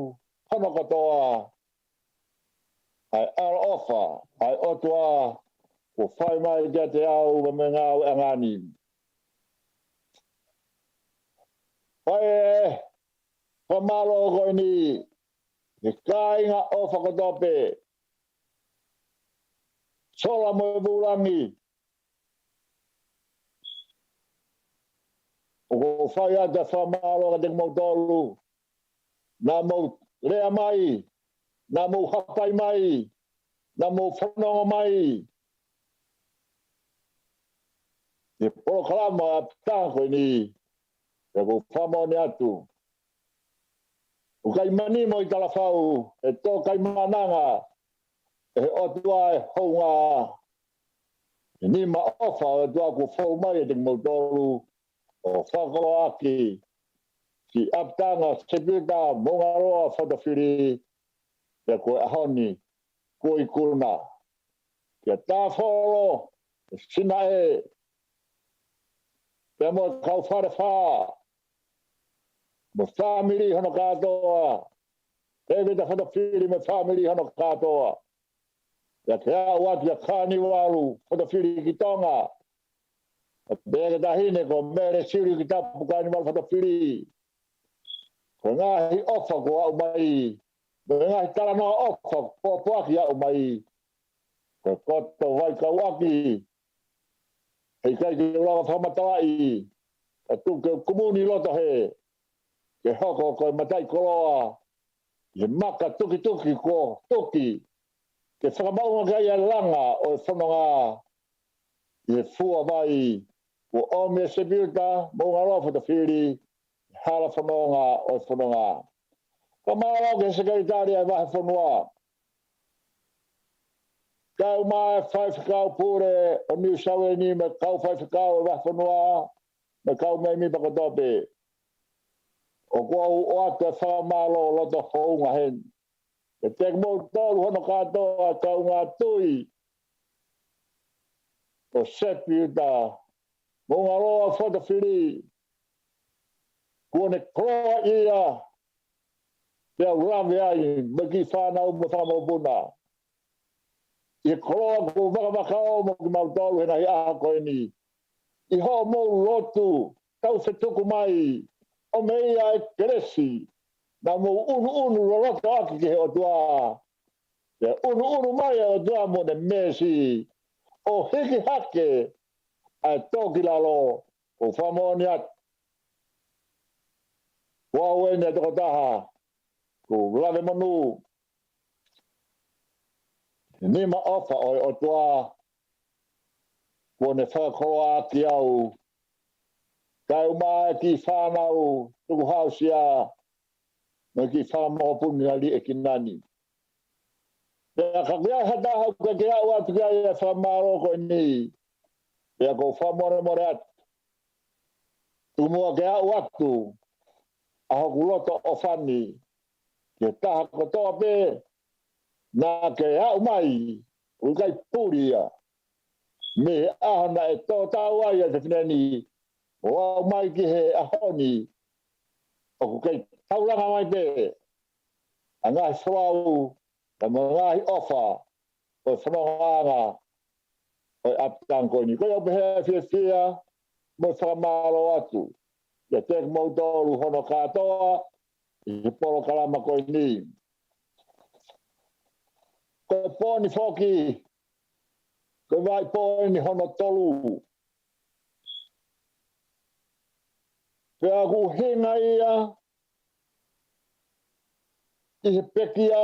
hono kātoa, ʻa e ʻaloʻofa ʻa e ʻOtua kuo fai mai kiate au mo e ngāueʻanga ni. Fai e fakamālō ko eni ki he kāinga ʻofa kotoa pē, Sola mo e Vūlangi. ʻOku ou fai atu ʻa e fakamālō kiate kimoutolu naʻa mou lea mai, naʻa mou hapai mai, naʻa mou fanongo mai ki he polokalama ʻapitanga ko eni, pea ʻoku ou fakamoʻoni atu ʻoku ʻikai manimo ʻi Talafau, ʻe tō kai mananga ʻe he ʻOtua e houngaʻia. He nima ʻofa ʻo e ʻOtua kuo fou mai kiate kimoutolu ʻo fakakoloaʻaki ki ʻapitanga Sepiuta Moʻungaloa Fotofili, pea ko e ʻaho ni kuo ikuna kia Tāfolo, Sinaʻe, pea mo e kau Falefā, mo e fāmili hono kātoa, Tēvita Fotofili mo e fāmili hono kātoa. Pea ke aʻu atu kia Kanivalu Fotofili ki Tonga, pea ki he taʻahine ko Mele Siulikitapu Kanivalu Fotofili. Ko e ngaahi ʻofa kuo aʻu mai, mo e ngaahi talanoa ʻofa kuo pōpoaki aʻu mai, ko e koto vai kauʻaki, heʻikai ke u lava fakamatalaʻi, ka tuku ke u kumuni loto hē, ke hoko ko e mataʻikoloa ʻi he maka tukituki kuo tuki, ke fakamaʻunga ki ai ʻa e langa ʻo e fononga ʻi he fua vai kuo ʻomi ʻe Sepiuta Moʻungaloa Fotofili he hala fononga ʻo e fononga. Fakamālō ki he Sekelitali ʻa e Vahefonua, kae ʻumaʻā e Faifekau Pule ʻo New South Wales ni mo e kau faifekau ʻo e Vahefonua, mo e kau mēmipa kotoa pē. ʻOku ou ʻoatu e fakamālō loto hounga heni kiate kimoutolu hono kātoa, kaungā tui ʻo Sepiuta Moʻungaloa Fotofili, kuo ne koloaʻia, pea u lave ai mo e kiʻi fānau mo e fanga mokopuna, ʻi he koloa kuo vakavakaō mo kimautolu he ngaahi ʻaho ko eni, ʻi hoʻomou lotu tau fetuku mai, ʻomai ʻa e kelesi, naʻa mou ʻunuʻunu loloto ʻaki ki he ʻOtua. Pea ʻunuʻunu mai ʻa e ʻOtua mo ʻene meesi, ʻo hiki hake ʻa e tō ki lalo, ʻoku ou fakamoʻoni atu. Ko au eni ʻa e tokotaha, ʻoku ou lave monū, he nima ʻofa ʻo e ʻOtua, kuo ne fakakoloa ʻaki au, kae ʻumaʻā e kiʻi fānau tukuhāusia, mo e kiʻi fanga mokopuna liʻekina ni. Pea ka ʻoku ʻi ai ha taha ʻoku ʻikai ke aʻu atu ki ai ʻa e fakamālō ko eni, pea ʻoku ou fakamolemole atu. Tuku muʻa ke aʻu atu ʻa hoku loto ʻofa ni ki he taha kotoa pē naʻa ke aʻu mai, ʻoku ʻikai puli ia. Mei he ʻaho naʻe tō tau ai ʻa e fefine ni, ʻo aʻu mai ki he ʻaho ni, ʻoku kei taulanga mai pē ʻa e ngaahi folau, ʻa e ngaahi ʻofa, ʻo e fonongaʻanga ʻo e ʻapitanga ko eni. Ko ia ʻoku pehē ʻa e fiefia mo e fakamālō atu kiate kimoutolu hono kātoa ʻi he polokalama ko eni. Ko e pō ni foki, ko e vaipo eni hono tolu. Pea ʻoku ʻuhinga ia ʻi he pekia,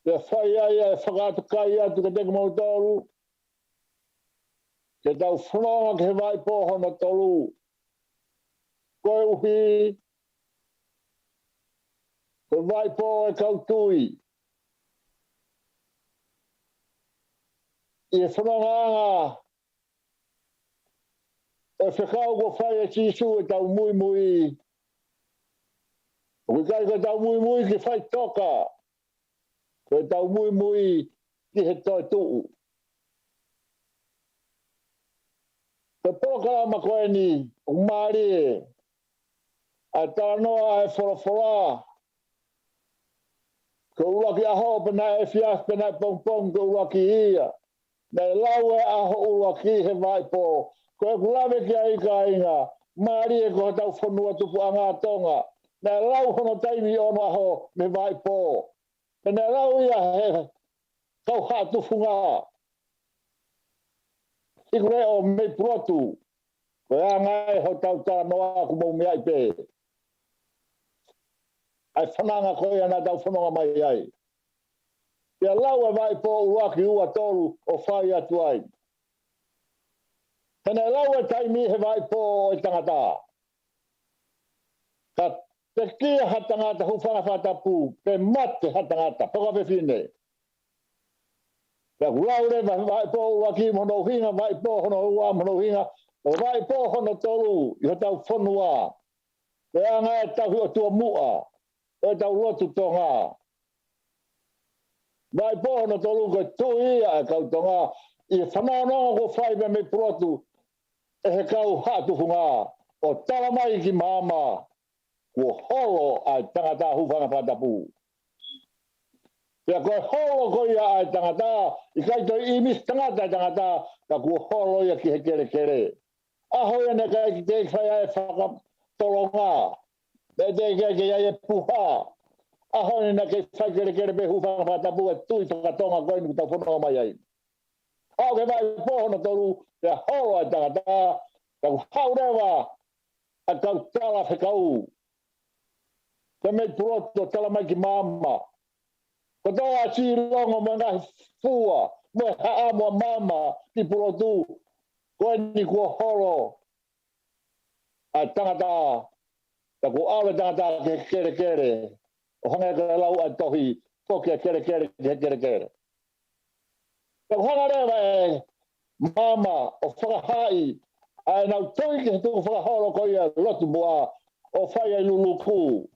pea fai ai ʻa e fakaʻatukai atu kiate kimoutolu, ke tau fononga ki he vaipo hono tolu. Koeʻuhi, ko e vaipo ʻo e kau tui. ʻI he fonongaʻanga ʻo e fekau kuo fai ʻe Sīsū ʻetau muimui. ʻOku ʻikai ko ʻetau muimui ki he faʻitoka, ko ʻetau muimui ki he toetuʻu. Ko e polokalama ko eni, ʻoku mālie ʻa e talanoa ʻa e folofola. Ko e ʻuluaki ʻaho pea naʻe efiafi pea naʻe pongipongi ko e ʻuluaki ia. Naʻe lau e ʻaho ʻuluaki he vaipo. Ko ʻeku lave ki ai kāinga, mālie ko hotau fonua tupuʻanga Tonga. Naʻe lau hono taimi ʻi onoʻaho mei he vaipo. Pea naʻe lau ia he kau haʻa tufunga. Iku leʻo mei Pulotu, ko e anga ē hotau talanoa ʻoku mou meaʻi pē. ʻA e fananga ko ia naʻa tau fononga mai ai. Pea lau e vaipo ʻuluaki, ua, tolu ʻo fai atu ai. He naʻe lau e taimi he vaipo ʻo e tangata. Ka pekia ha tangata hūfanga he fakatapu, pe mate ha tangata, pe ko ha fefine. Pea ʻoku lau leva vaipo ʻuluaki mo hono ʻuhinga, vaipo hono ua mo hono ʻuhinga, ʻo vaipo hono tolu ʻi hotau fonua. Ko e anga e tauhi ʻOtua muʻa ʻo ʻetau lotu Tonga. Vaipo hono tolu ko e tui ʻa e kau Tonga ʻi he fanongonongo kuo fai mei Pulotu ʻe he kau haʻa tufunga ʻo tala mai ki māmani, kuo holo ʻa e tangata hūfanga he fakatapu. Pea ko e holo ko ia ʻa e tangata, ʻikai toe ʻīmisi tangata e tangata, ka kuo holo ia ki he kelekele. ʻAho ia naʻe ʻikai ke fai ai e fakatolonga. Naʻe teʻeki ai ke ʻi ai e puha. ʻAho ia naʻe kei fai kelekele pē hūfanga he fakatapu e tui faka-Tonga ko eni ʻoku tau fononga mai ai. Aʻu ki he vaipo hono tolu, pea holo ʻa e tangata, pea haʻu leva ʻa e kau talafekau. Pea mei Pulotu ʻo tala mai ki māmani. Kotoa ʻa Silongo mo e ngaahi fua, mo e haʻamo ʻa māmani ki Pulotu, ko eni kuo holo ʻa e tangata, pea kuo ʻalu e tangata ki he kelekele, ʻo hangē ko e lau ʻa e tohi, foki e kelekele ki he kelekele. Pea ʻoku hanga leva ʻe māmani ʻo fakahaaʻi ʻa ʻenau tui ki he tukufakaholo ko ia lotu muʻa ʻo fai ai luluku.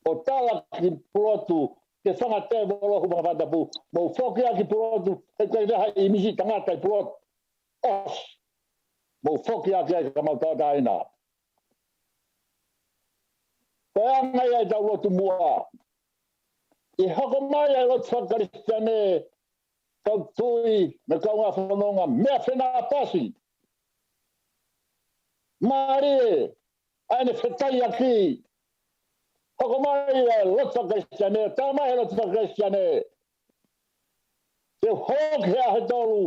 ʻO tala ki Pulotu, ke fanga tēvolo hūfanga he fakatapu, mou foki ā ki Pulotu, he ʻikai ke ʻi ai ha ʻīmisi tangata ʻi Pulotu. ʻOsi. Mou foki ā ki ai ka mau tauʻatāina. Ko e anga ia ʻetau lotu muʻa. ʻI he hoko mai ʻa e lotu faka-Kalisitiane, kau tui, mo e kaungā fononga, meʻa fenāpasi. mālie ʻa ʻene fetaiaki. Hoko mai ʻa e lotu faka-Kalisitiane, tala mai he lotu faka-Kalisitiane, te u hoko ki he ʻaho ʻe tolu,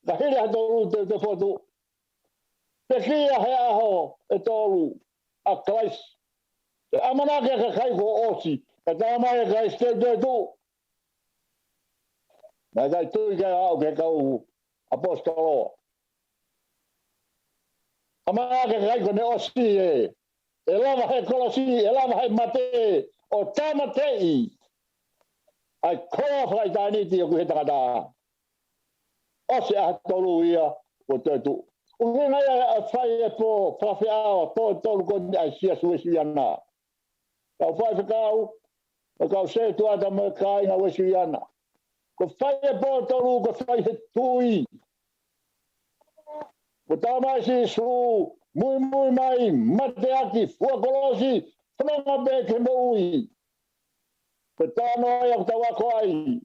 ka hili ʻaho ʻe tolu te u toe fokotuʻu. Pekia he ʻaho ʻe tolu ʻa Kalaisi. Te ʻamanaki ʻa e kakai kuo ʻosi, ka tala mai ʻe Kalaisi te u toe tuʻu. Naʻe ʻikai tui ki ai ʻa e kau ʻaposetolo. ʻAmanaki ʻa e kakai kuo ne ʻosi ē, ʻe lava he kolosi, ʻe lava he mate, ʻo tāmateʻi ʻa e koloa fakaʻitāniti ʻoku ʻi he tangata. ʻOsi ʻaho ʻe tolu ia kuo toe tuʻu. ʻUhinga ia ʻa e fai e pō fakafeʻao, pō ʻe tolu ko eni ʻa e Siasi Uēsiliana. Kau faifekau, mo e kau sētuata mo e kāinga Uēsiliana. Ko e fai e pō ʻe tolu, ko e fai he tui. Kuo tala mai ʻe Sīsū, muimui mai, mateaki, fua kolosi, fononga pē ki he moʻui. Ko e talanoa ia ʻoku tau ako ai.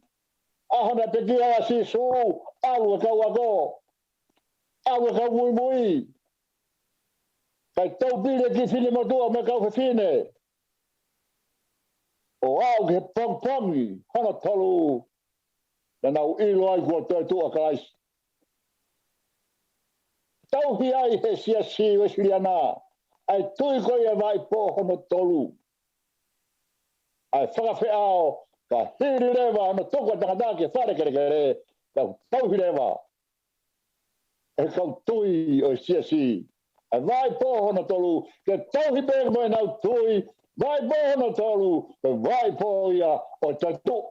ʻAho naʻe pekia ai ʻa Sīsū, ʻalu e kau ako, ʻalu e kau muimui. Kae taupili e kiʻi finemotuʻa mo e kau fefine ʻo aʻu ki he pongipongi hono tolu, naʻa nau ʻilo ai kuo toe tuʻu ʻa Kalaisi. Tauhi ai he Siasi Uēsiliana ʻa e tui ko ia ʻi he vaʻi pō hono tolu. ʻA e fakafeʻao, ka hili leva hono tuku ʻa e tangata ki he fale kelekele, tau tauhi leva ʻe he kau tui ʻo e Siasi ʻa e vaʻi pō hono tolu, ke tauhi pē mo ʻenau tui, vaʻi pō hono tolu, ko e vaʻi pō ia ʻo e toe tuʻu.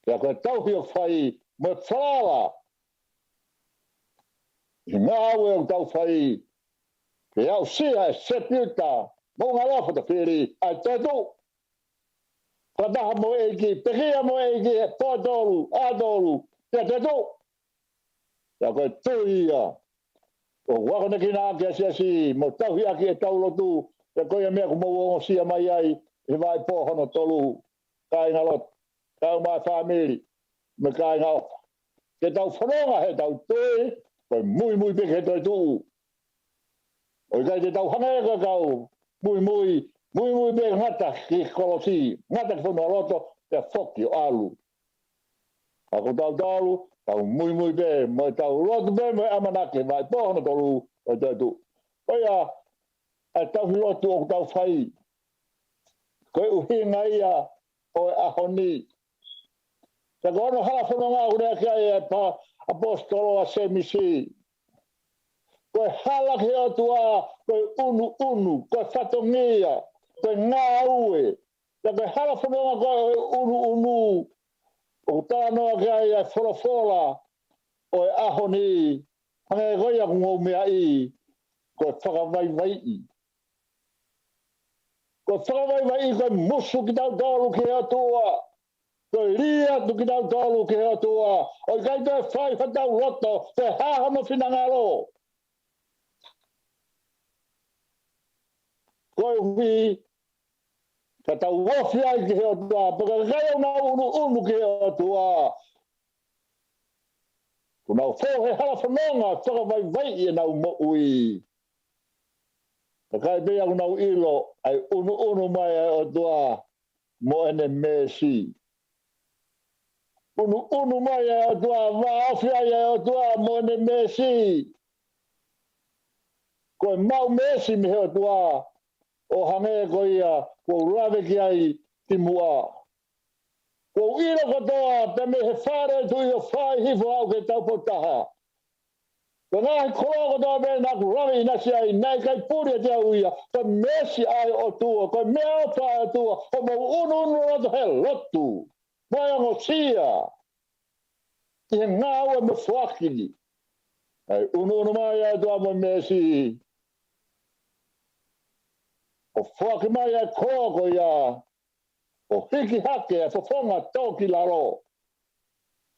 Pea ko e tauhi ʻoku fai mo e falala ʻi he ngāue ʻoku tau fai, ke aʻusia ʻe he setuata moʻunga loa fotofili ʻa e toe tuʻu. Fakataha mo e ʻEiki, pekia mo e ʻEiki he pō ʻe tolu, ʻaho ʻe tolu, pea toe tuʻu. Pea ko e tui ia ʻoku akonekina ʻaki ʻa e Siasi mo tauhi ʻaki ʻetau lotu, pea ko ia meʻa ʻoku mou ongosia mai ai he vaʻi pō hono tolu, kāinga lotu, kau mai fāmili, mo e kāinga ʻofa. Ke tau fononga heʻetau tui, ko e muimui pē ki he toe tuʻu. ʻOku ʻikai te tau hangē ko e kau muimui, muimui pē ngata ki he kolosi, ngata ki he fonualoto, pea foki ʻo ʻalu. Ka ko tautolu, tau muimui pē, mo ʻetau lotu pē, mo e ʻamanaki he vaʻi pō hono tolu, ʻo e toe tuʻu. Ko ia, ʻa e tauhi lotu ʻoku tau fai. Ko e ʻuhinga ia ʻo e ʻaho ni. Pea ko hono hala fononga ʻoku lea ki ai ʻa e ʻaposetolo ʻa Sēmisi. Ko e hala ki he ʻOtua, ko e ʻunuʻunu, ko e fatongia, ko e ngāue. Pea ko e hala fononga ko e ʻunuʻunu, ʻoku talanoa ki ai ʻa e folofola ʻo e ʻaho ni, hangē ko ia ʻoku mou meaʻi, ko e fakavaivaiʻi. Ko e fakavaivaiʻi, ko e musu kitautolu ki he ʻOtua. Ko e lī atu kitautolu ki he ʻOtua. ʻOku ʻikai toe fai hotau loto, pe ko e hā hono finangalo. Koeʻuhi, ka tau ofi ai ki he ʻOtua, pea ko e kakai ʻoku nau ʻunuʻunu ki he ʻOtua, ʻoku nau fou he hala fononga, fakavaivaiʻi ʻenau moʻui. Kakai pē ia ʻoku nau ʻilo ʻa e ʻunuʻunu mai ʻa e ʻOtua mo ʻene meesi. ʻUnuʻunu mai ʻa e ʻOtua, vāofi ai ʻa e ʻOtua mo ʻene meesi. Ko e maʻu meesi mei he ʻOtua, ʻo hangē ko ia kuo u lave ki ai kimuʻa. Kuo u ʻilo kotoa, pea mei he fale tuʻi ʻo fai hifo aʻu ki he taupotu taha. Ko e ngaahi koloa kotoa pē naʻa ku lave ʻinasi ai, naʻe ʻikai puli ʻiate au ia. Ko e meesi ʻa e ʻOtua, ko e meʻaʻofa ʻa e ʻOtua, ʻoku mou ʻunuʻunu loto he lotu. Mo e ongosia ʻi he ngāue mo e foaki ni. ʻA e ʻunuʻunu mai ʻa e ʻOtua mo e meesi, ʻo foaki mai ʻa e koloa ko ia, ʻo hiki hake ʻa e fofonga tō ki lalo.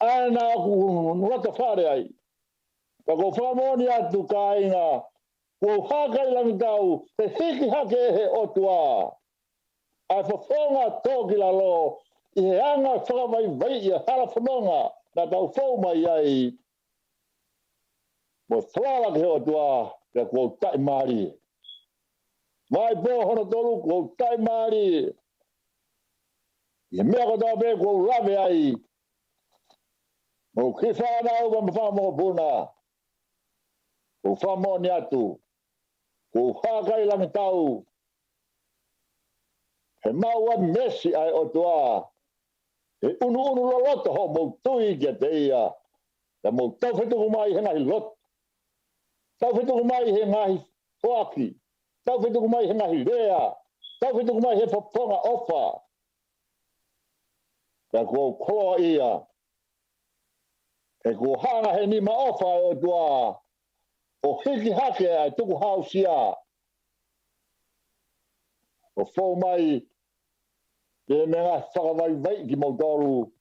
ʻA ena ʻoku ou loto fale ai. Ka ʻoku ou fakamoʻoni atu kāinga, kuo u haka ʻi Langitau, he hiki hake ʻe he ʻOtua ʻa e fofonga tō ki lalo, ʻi he anga fakavaivaiʻi ʻa e hala fononga naʻa tau fou mai ai. mo e falala ki he ʻOtua, pea kuo u taʻimālie. Vaipo hono tolu, kuo u taʻimālie. ʻI he meʻa kotoa pē kuo u lave ai, mo e kiʻi fānau mo e fanga mokopuna, ʻoku ou fakamoʻoni atu, kuo u hākailangitau he maʻu ʻa e meesi ʻa e ʻOtua, he ʻunuʻunu loloto hoʻomou tui kiate ia, pea mou taufetuku mai he ngaahi lotu, taufetuku mai he ngaahi foaki, taufetuku mai he ngaahi lea, taufetuku mai he fofonga ʻofa. Pea kuo u koloaʻia, he kuo hanga he nima ʻofa ʻa e ʻOtua ʻo hiki hake ʻa e tukuhāusia, ʻo fou mai ke meʻa fakavaivaiʻi kimoutolu,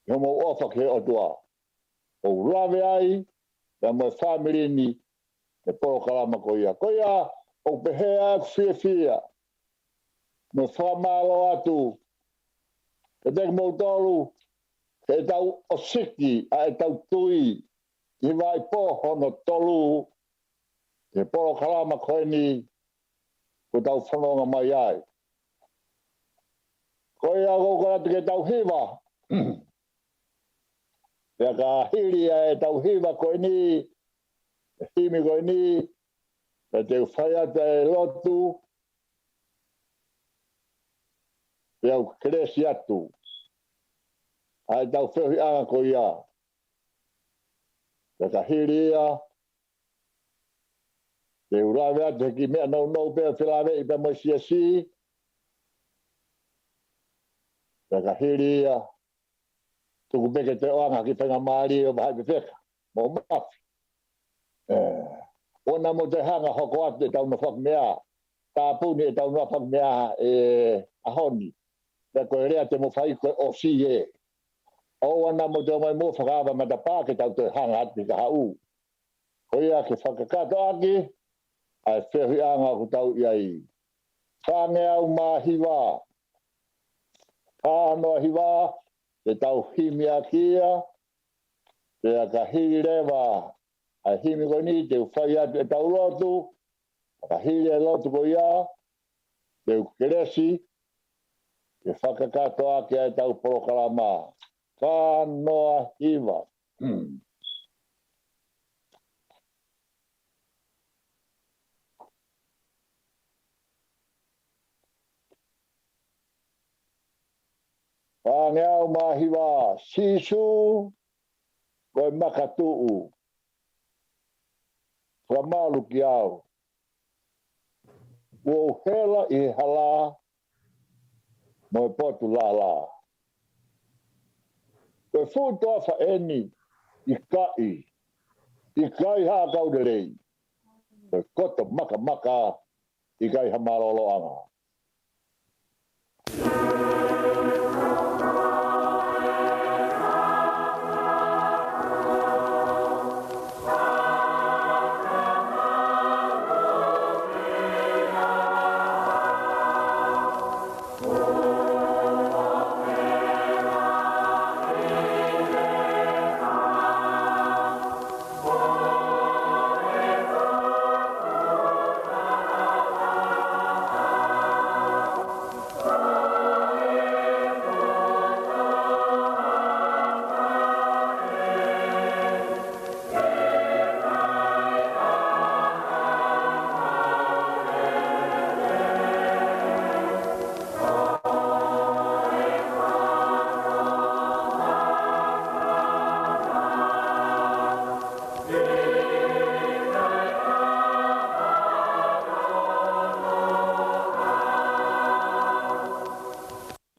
ʻi hoʻomou ʻofa ki he ʻOtua. ʻOku ou lave ai, pea mo e fāmili ni, he polokalama ko ia. Ko ia, ʻoku pehē ʻa ʻeku fiefia mo e fakamālō atu kiate kimoutolu, he ʻetau ʻosiki ʻa ʻetau tui ʻi he Vaipo hono tolu, he polokalama ko eni kuo tau fononga mai ai. Ko ia, ʻoku ou kole atu ke tau hiva. Pea ka hili ʻa ʻetau hiva ko eni, e himi ko eni, pea te u fai atu e lotu, pea u kelesi atu ʻa ʻetau feohiʻanga ko ia. Pea ka hili ia, te u lave atu he kiʻi meʻa nounou pea felāveʻi pea mo e siasi. Pea ka hili ia, tuku pē ke te ʻoange ha kiʻi faingamālie ʻo vahaʻi fefeka mo mafi. ʻE, ʻoua naʻa mou toe hanga hoko atu ʻetau nofo fakameʻa, tāpuni ʻetau nofo fakameʻa he ʻaho ni. Pea ko e lea te mou fai ko e ʻosi ē. ʻOua naʻa mou toe ō mai muʻa ʻo fakaava matapā ke tau toe hanga atu ki he kahaʻu. Ko ia ke fakakakato ʻaki ʻa e feohiʻanga ʻoku tau ʻi ai. Fāngeau mā hiva. Fā noa hiva, te tau himi ʻaki ia, pea ka hili leva ʻa e himi ko eni te u fai atu ʻetau lotu, ka hili e lotu ko ia, te u kelesi, ke fakakakato ʻaki ʻa ʻetau polokalama. Fā noa hiva. Fāngeau mā hiva, Sīsū, ko e makatuʻu, fakamalu kiate au. Kuo u hela ʻi he hala mo e potu lālā. Ko e fuʻu toafa eni, ʻikai, ʻikai ha ʻakau lelei. Ko e koto makamaka, ʻikai ha mālōlōʻanga.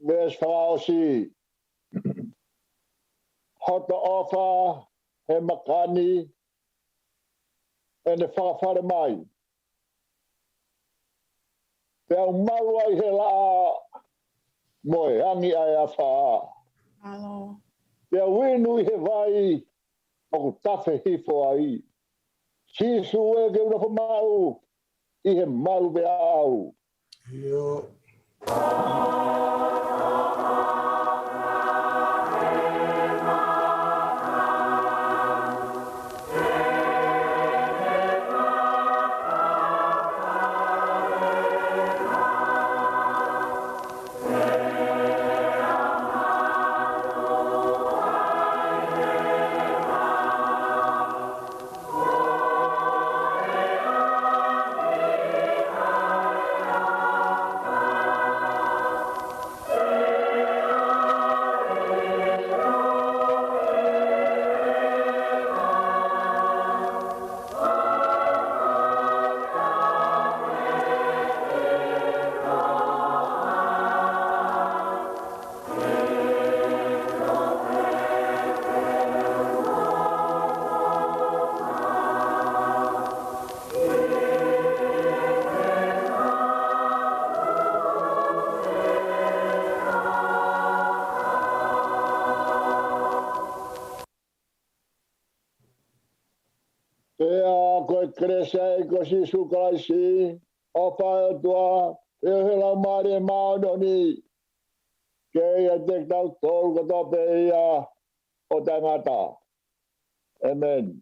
Veesi fakaʻosi. Hoto ʻofa he maka ni, ʻene fakafale mai. Pea u malu ai he laʻā mo e angi ʻa e afā. Mālō. Pea u inu ʻi he vai ʻoku tafe hifo ai. Sīsū ē, ke u nofo maʻu ʻi he malu pē ʻaʻau. ʻIo. Pea ko e kelesi ʻa e ʻEiki ko Sīsū Kalaisi, ʻofa ʻa e ʻOtua, feohi ʻa e Laumālie Māʻoniʻoni, ke ʻiate kitautolu kotoa pē ia ʻo taʻengata. ʻĒmeni.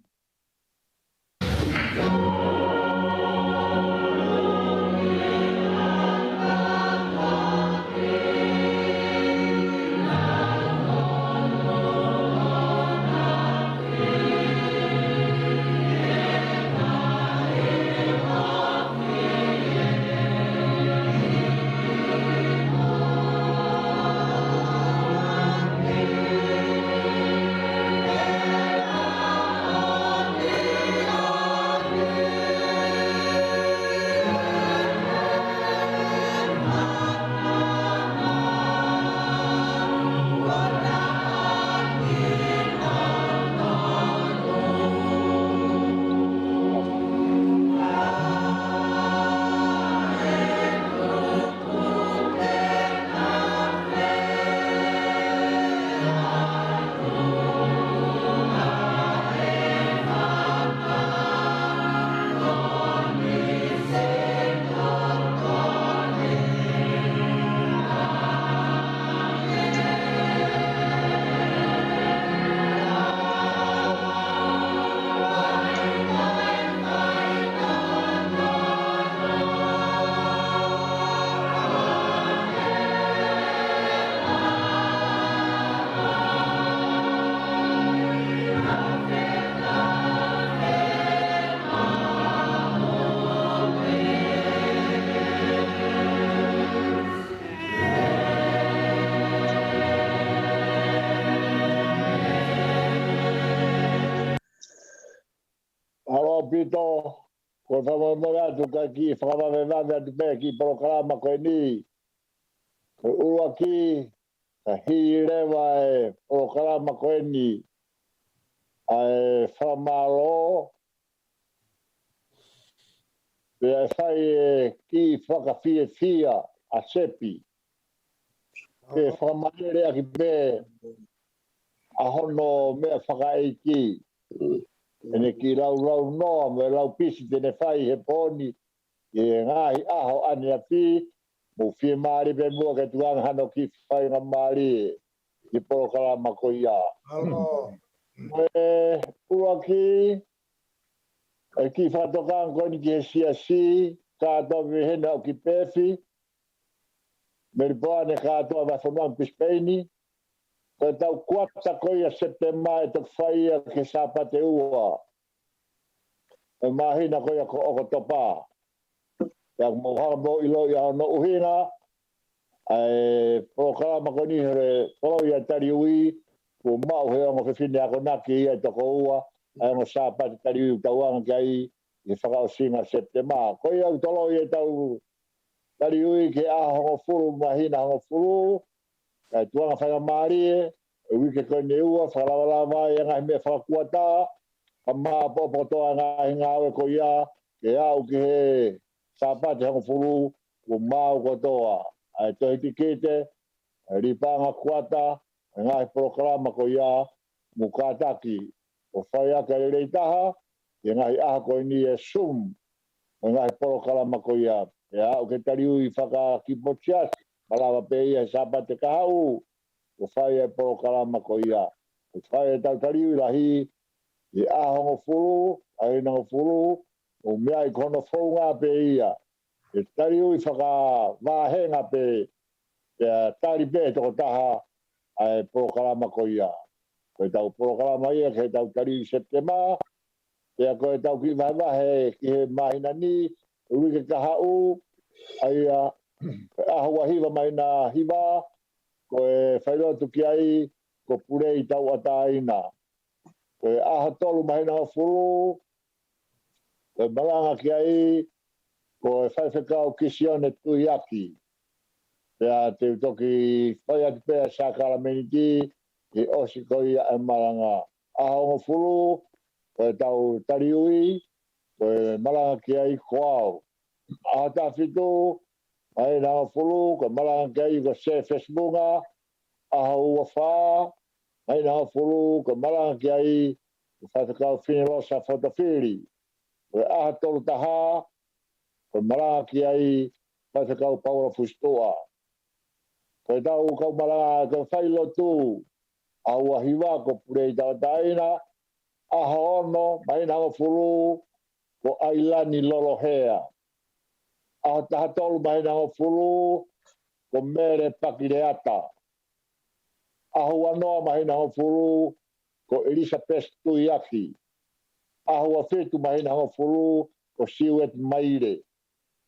ʻAupito, ko e fakamolemole atu kae kiʻi fakavavevave atu pē kiʻi polokalama ko eni. Ko e ʻuluaki, ka hili leva e polokalama ko eni, ʻa e fakamālō, pea ʻe fai e kiʻi fakafiefia ʻa Sepi. Ke fakamalele ʻaki pē ʻa hono meʻa fakaʻeiki. ʻEne kiʻi laulaunoa mo e laupisi te ne fai he pō ni, ʻi he ngaahi ʻaho ʻaneafi, mou fiemālie pē muʻa ke tuku ange hano kiʻi faingamālie ki he polokalama ko ia. Ko e ʻuluaki, ʻa e kiʻi fakatokanga ko eni ki he siasi, kātoa pē hena ʻo ki Peefi, Melipoane kātoa, vahefonua Pisipeini, ko ʻetau kuata ko ia Sepitema ʻe toki fai ia ki he Sāpate ua ʻo e māhina ko ia ko ʻOkatopa. Pea mou hanga mou ʻiloʻi ʻa hono ʻuhinga, ʻa e polokalama ko eni he toloi ʻa e taliui, kuo maʻu he ongo fefine akonaki ia ʻe toko ua, ʻa e ongo Sāpate taliui ʻoku tau anga ki ai ʻi he fakaʻosinga Sepitema. Ko ia ʻoku toloi ʻetau taliui ki he ʻaho hongofulu māhina hongofulu, kae tuku ange faingamālie, ʻa e uike ko eni ʻe ua, fakalavalava ai ʻa e ngaahi meʻa fakakuata, ka māʻopoʻopo kotoa ʻa e ngaahi ngāue ko ia, ke aʻu ki he Sāpate hongofulu, kuo maau kotoa ʻa e tohi tikite, ʻa e lipaʻanga kuata, ʻa e ngaahi polokalama ko ia, mou kātaki ʻo fai ʻaki ʻa e lelei taha, ʻi he ngaahi ʻaho ko eni ʻe Zoom, ʻa e ngaahi polokalama ko ia, ʻe aʻu ki he taliui fakakipotiasi, malava pē ia he Sāpate kahaʻu, ʻo fai ʻa e polokalama ko ia. ʻO fai ʻetau taliui lahi, ʻi he ʻaho hongofulu, ʻa e māhina hongofulu, ʻo meʻa ai ko hono founga pē ia, ʻe taliui fakavāhenga pē, pea tali pē ʻe he tokotaha ʻa e polokalama ko ia. Ko ʻetau polokalama ia ki heʻetau taliui Sepitema, pea ko ʻetau kiʻi vahevahe ki he māhina ni, uike kahaʻu, ʻa ia, ko e ʻaho ua hiva māhina hiva, ko e failotu ki ai, ko Pulei Tauʻatāina. Ko e ʻaho tolu māhina hongofulu, ko e malanga ki ai, ko e faifekau Kisione Tuiaki. Pea te u toki fai atu pē ʻa e sākalamēniti, ʻi he ʻosi ko ia ʻa e malanga. ʻAho hongofulu, ko ʻetau taliui, ko e malanga ki ai ko au. ʻAho taha fitu, māhina hongofulu, ko e malanga ki ai ko Sēfesi Vunga, ʻaho ua fā, māhina hongofulu, ko e malanga ki ai ko Faifekau Finelosa Fotofili. Ko e ʻaho tolu taha, ko e malanga ki ai Faifekau Paula Fusituʻa. Ko ʻetau kau malanga ko e failotu, ʻaho ua hiva ko Pulei Tauʻatāina, ʻaho ono māhina hongofulu ko ʻAilani Lolohea. ʻAho taha tolu māhina hongofulu ko Mele Pakileata. ʻAho ua noa māhina hongofulu ko Elizabeth Tuiaki. ʻAho ua fitu māhina hongofulu ko Siueti Maile.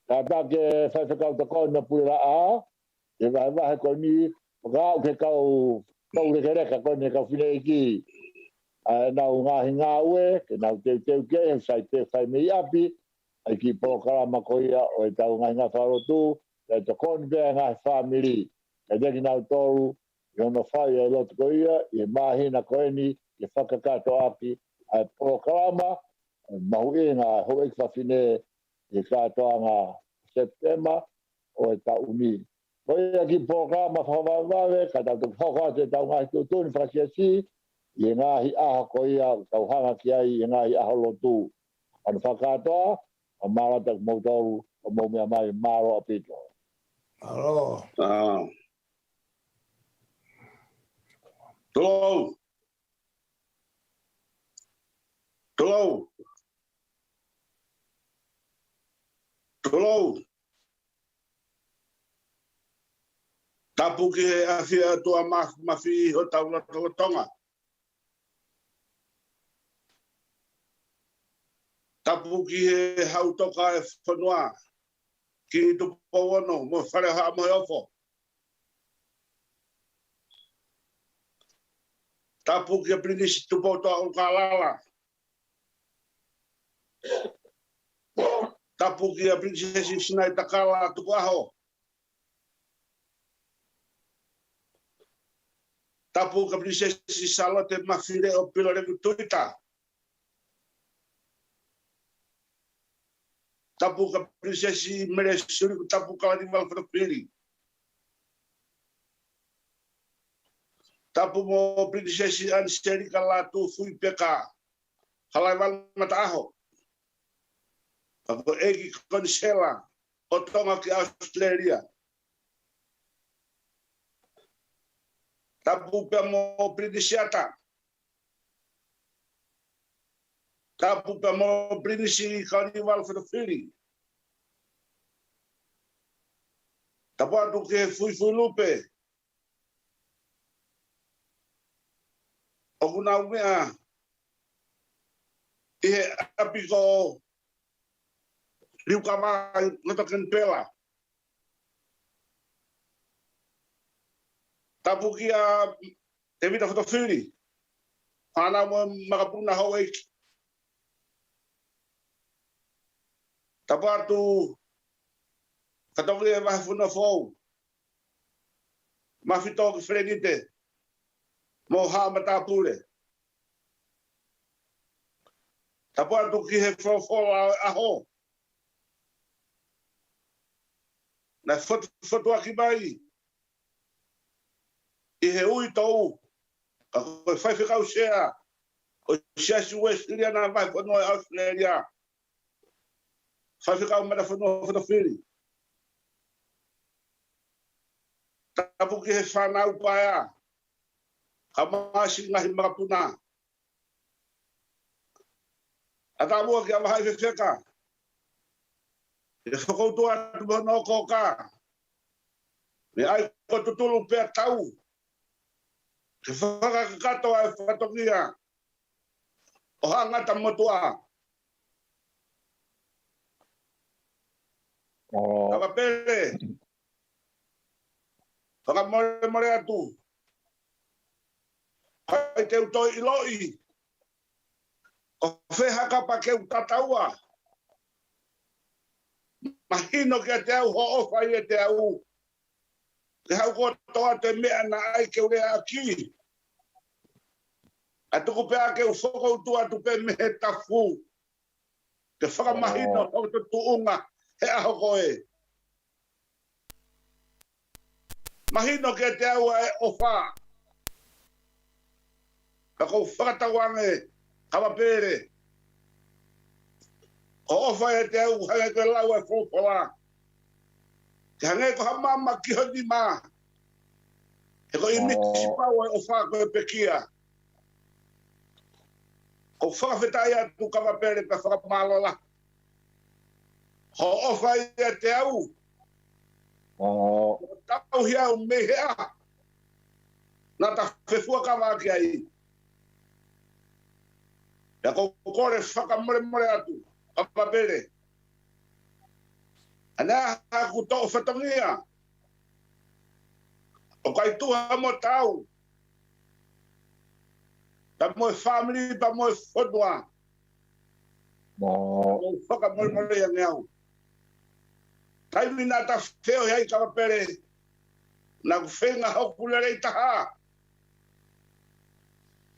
Kātaki e faifekau tokoni mo e puleʻanga, ʻi he vahevahe ko eni, fakaaʻu ki he kau toulekeleka ko eni, kau fineʻeiki. ʻA ʻenau ngaahi ngāue, ke nau teuteu ki ai, he ʻoku sai pē fai mei ʻapi, ʻa e kiʻi polokalama ko ia ʻo ʻetau ngaahi ngāue fakalotu, kae tokoni pē ʻa e ngaahi fāmili. Kae ʻatā kinautolu, ʻi hono fai ʻa e lotu ko ia, ʻi he māhina ko eni, ke fakakātoaʻaki ʻa e polokalama, mahuʻinga houʻeiki fafine ʻi he kātoanga Sepitema ʻo e taʻu ni. Ko ia kiʻi polokalama fakavavevave, ka tau toki hoko atu ʻetau ngaahi tuʻutuʻuni fakasiasi, ʻi he ngaahi ʻaho ko ia, tau hanga ki ai ʻi he ngaahi ʻaho lotu. Hono fakakātoa, ʻa mālō atu kimoutolu, ʻo mou meʻa mai, mālō ʻaupito. Mālō. ʻĀ. Tulou. Tulou. Tulou. Tapu ki he ʻafio ʻa e ʻOtua Māfimafi ʻi hotau lotolotonga. Tapu ki he Hau Toka ʻo e fonua, Kingi Tupou Ono, mo Fale ʻo Haʻa Moheofo. Tapu kia Pilinisi Tupoutoʻa ʻUlukalala. Tapu kia Pilinisesi Sinaitakala Tukuʻaho. Tapu kia Pilinisesi Sālote Mafileʻo Pilolevu Tuita. Tapu kia Pilinisesi Mele Sulikutapu Kalaniuvalu Fotofili. Tapu mo Pilinisesi ʻAniselika Lātūfuipeka Halaevalu Mataʻaho. Tapu ʻEiki Konisela ʻo Tonga ki ʻAositelēlia. Tapu pea mo Pilinisi ʻAta. Tapu pea mo Pilinisi Kalaniuvalu Fotofili. Tapu atu ki he Fuifui Lupe. ʻOku nau meʻa ʻi he ʻapi ko Liukava ʻi Ngoto Kenipela. Tapu kia Tēvita Fotofili, fānau mo e makapuna houʻeiki. Tapu atu fatongia e Vahefonua Foʻou, Mafitō ki Felenite, mo haʻa matāpule. Tapu atu ki he folofola ʻo e ʻaho. Naʻe fotu-, fotuaki mai ʻi he uitou, ka ko e faifekau sea ʻo e Siasi Uēsiliana Vahefonua ʻAositelēlia, Faifekau Matafonua Fotofili. Tapu ki he fānau paea, ka māsi ngaahi makapuna. ʻAtamua kia Vahaʻi Fefeka, ke fakautua atu mo hono ʻokoʻoka, meʻa ai ko tutulu pea tau, ke fakakakato ʻa e fatongia ʻo Haʻa Ngata Motuʻa. ʻO Kava Pele, fakamolemole atu. ʻIkai te u toe ʻiloʻi ʻo fē ha kapa ke u tataua. Mahino kiate au hoʻo ʻofa ʻiate au. Ke haʻu kotoa ʻa e meʻa naʻe ʻai ke u leaʻaki. ʻA tuku pē ā ke u fakautua atu pē mei he tafu. Ke fakamahino ʻo hoto tuʻunga he ʻaho ko ē. Mahino kiate au ʻa e ʻofa. Ka ʻoku ou fakatauange Kava Pele, ʻoku ʻofa ʻiate au, hangē ko e lau ʻa e folofola. Ke hangē ko ha mama ki ho nima, he ko e ʻimisi pau ʻo e ʻofa ko e pekia. ʻOku ou fakafetaʻi atu Kava Pele pea fakamālō lahi hoʻo ʻofa ʻiate au. ʻO tauhi au mei he ʻaho naʻa ta fefuakava ki ai. Pea ʻoku ou kole fakamolemole atu, Kava Pele. ʻA ena ʻa ʻeku toʻo fatongia ʻoku ʻikai tuha mo taau, pea mo e fāmili, pea mo e fonua. ʻOku ou fakamolemole ange au. Taimi naʻa ta feohi ai Kava Pele, naʻa ku feinga hoku lelei taha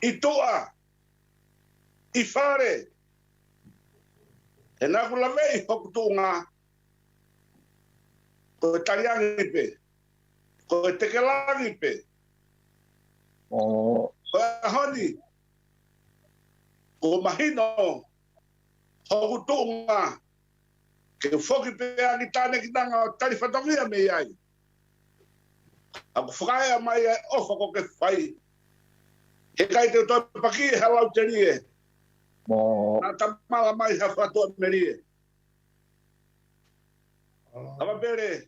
ʻi tuʻa, ʻi fale, he naʻa ku laveʻi hoku tuʻunga ko e taliangi pē, ko e tekelangi pē. ʻO ko e ʻaho ni, kuo mahino hoku tuʻunga ke u foki pē ange tānekinanga ʻo tali fatongia mei ai. ʻOku fakaea mai ʻa e ʻofa kuo ke fai. He ʻikai te u toe paki he lau telie. Naʻa ta mala mai ha fatua melie. Kava Pele,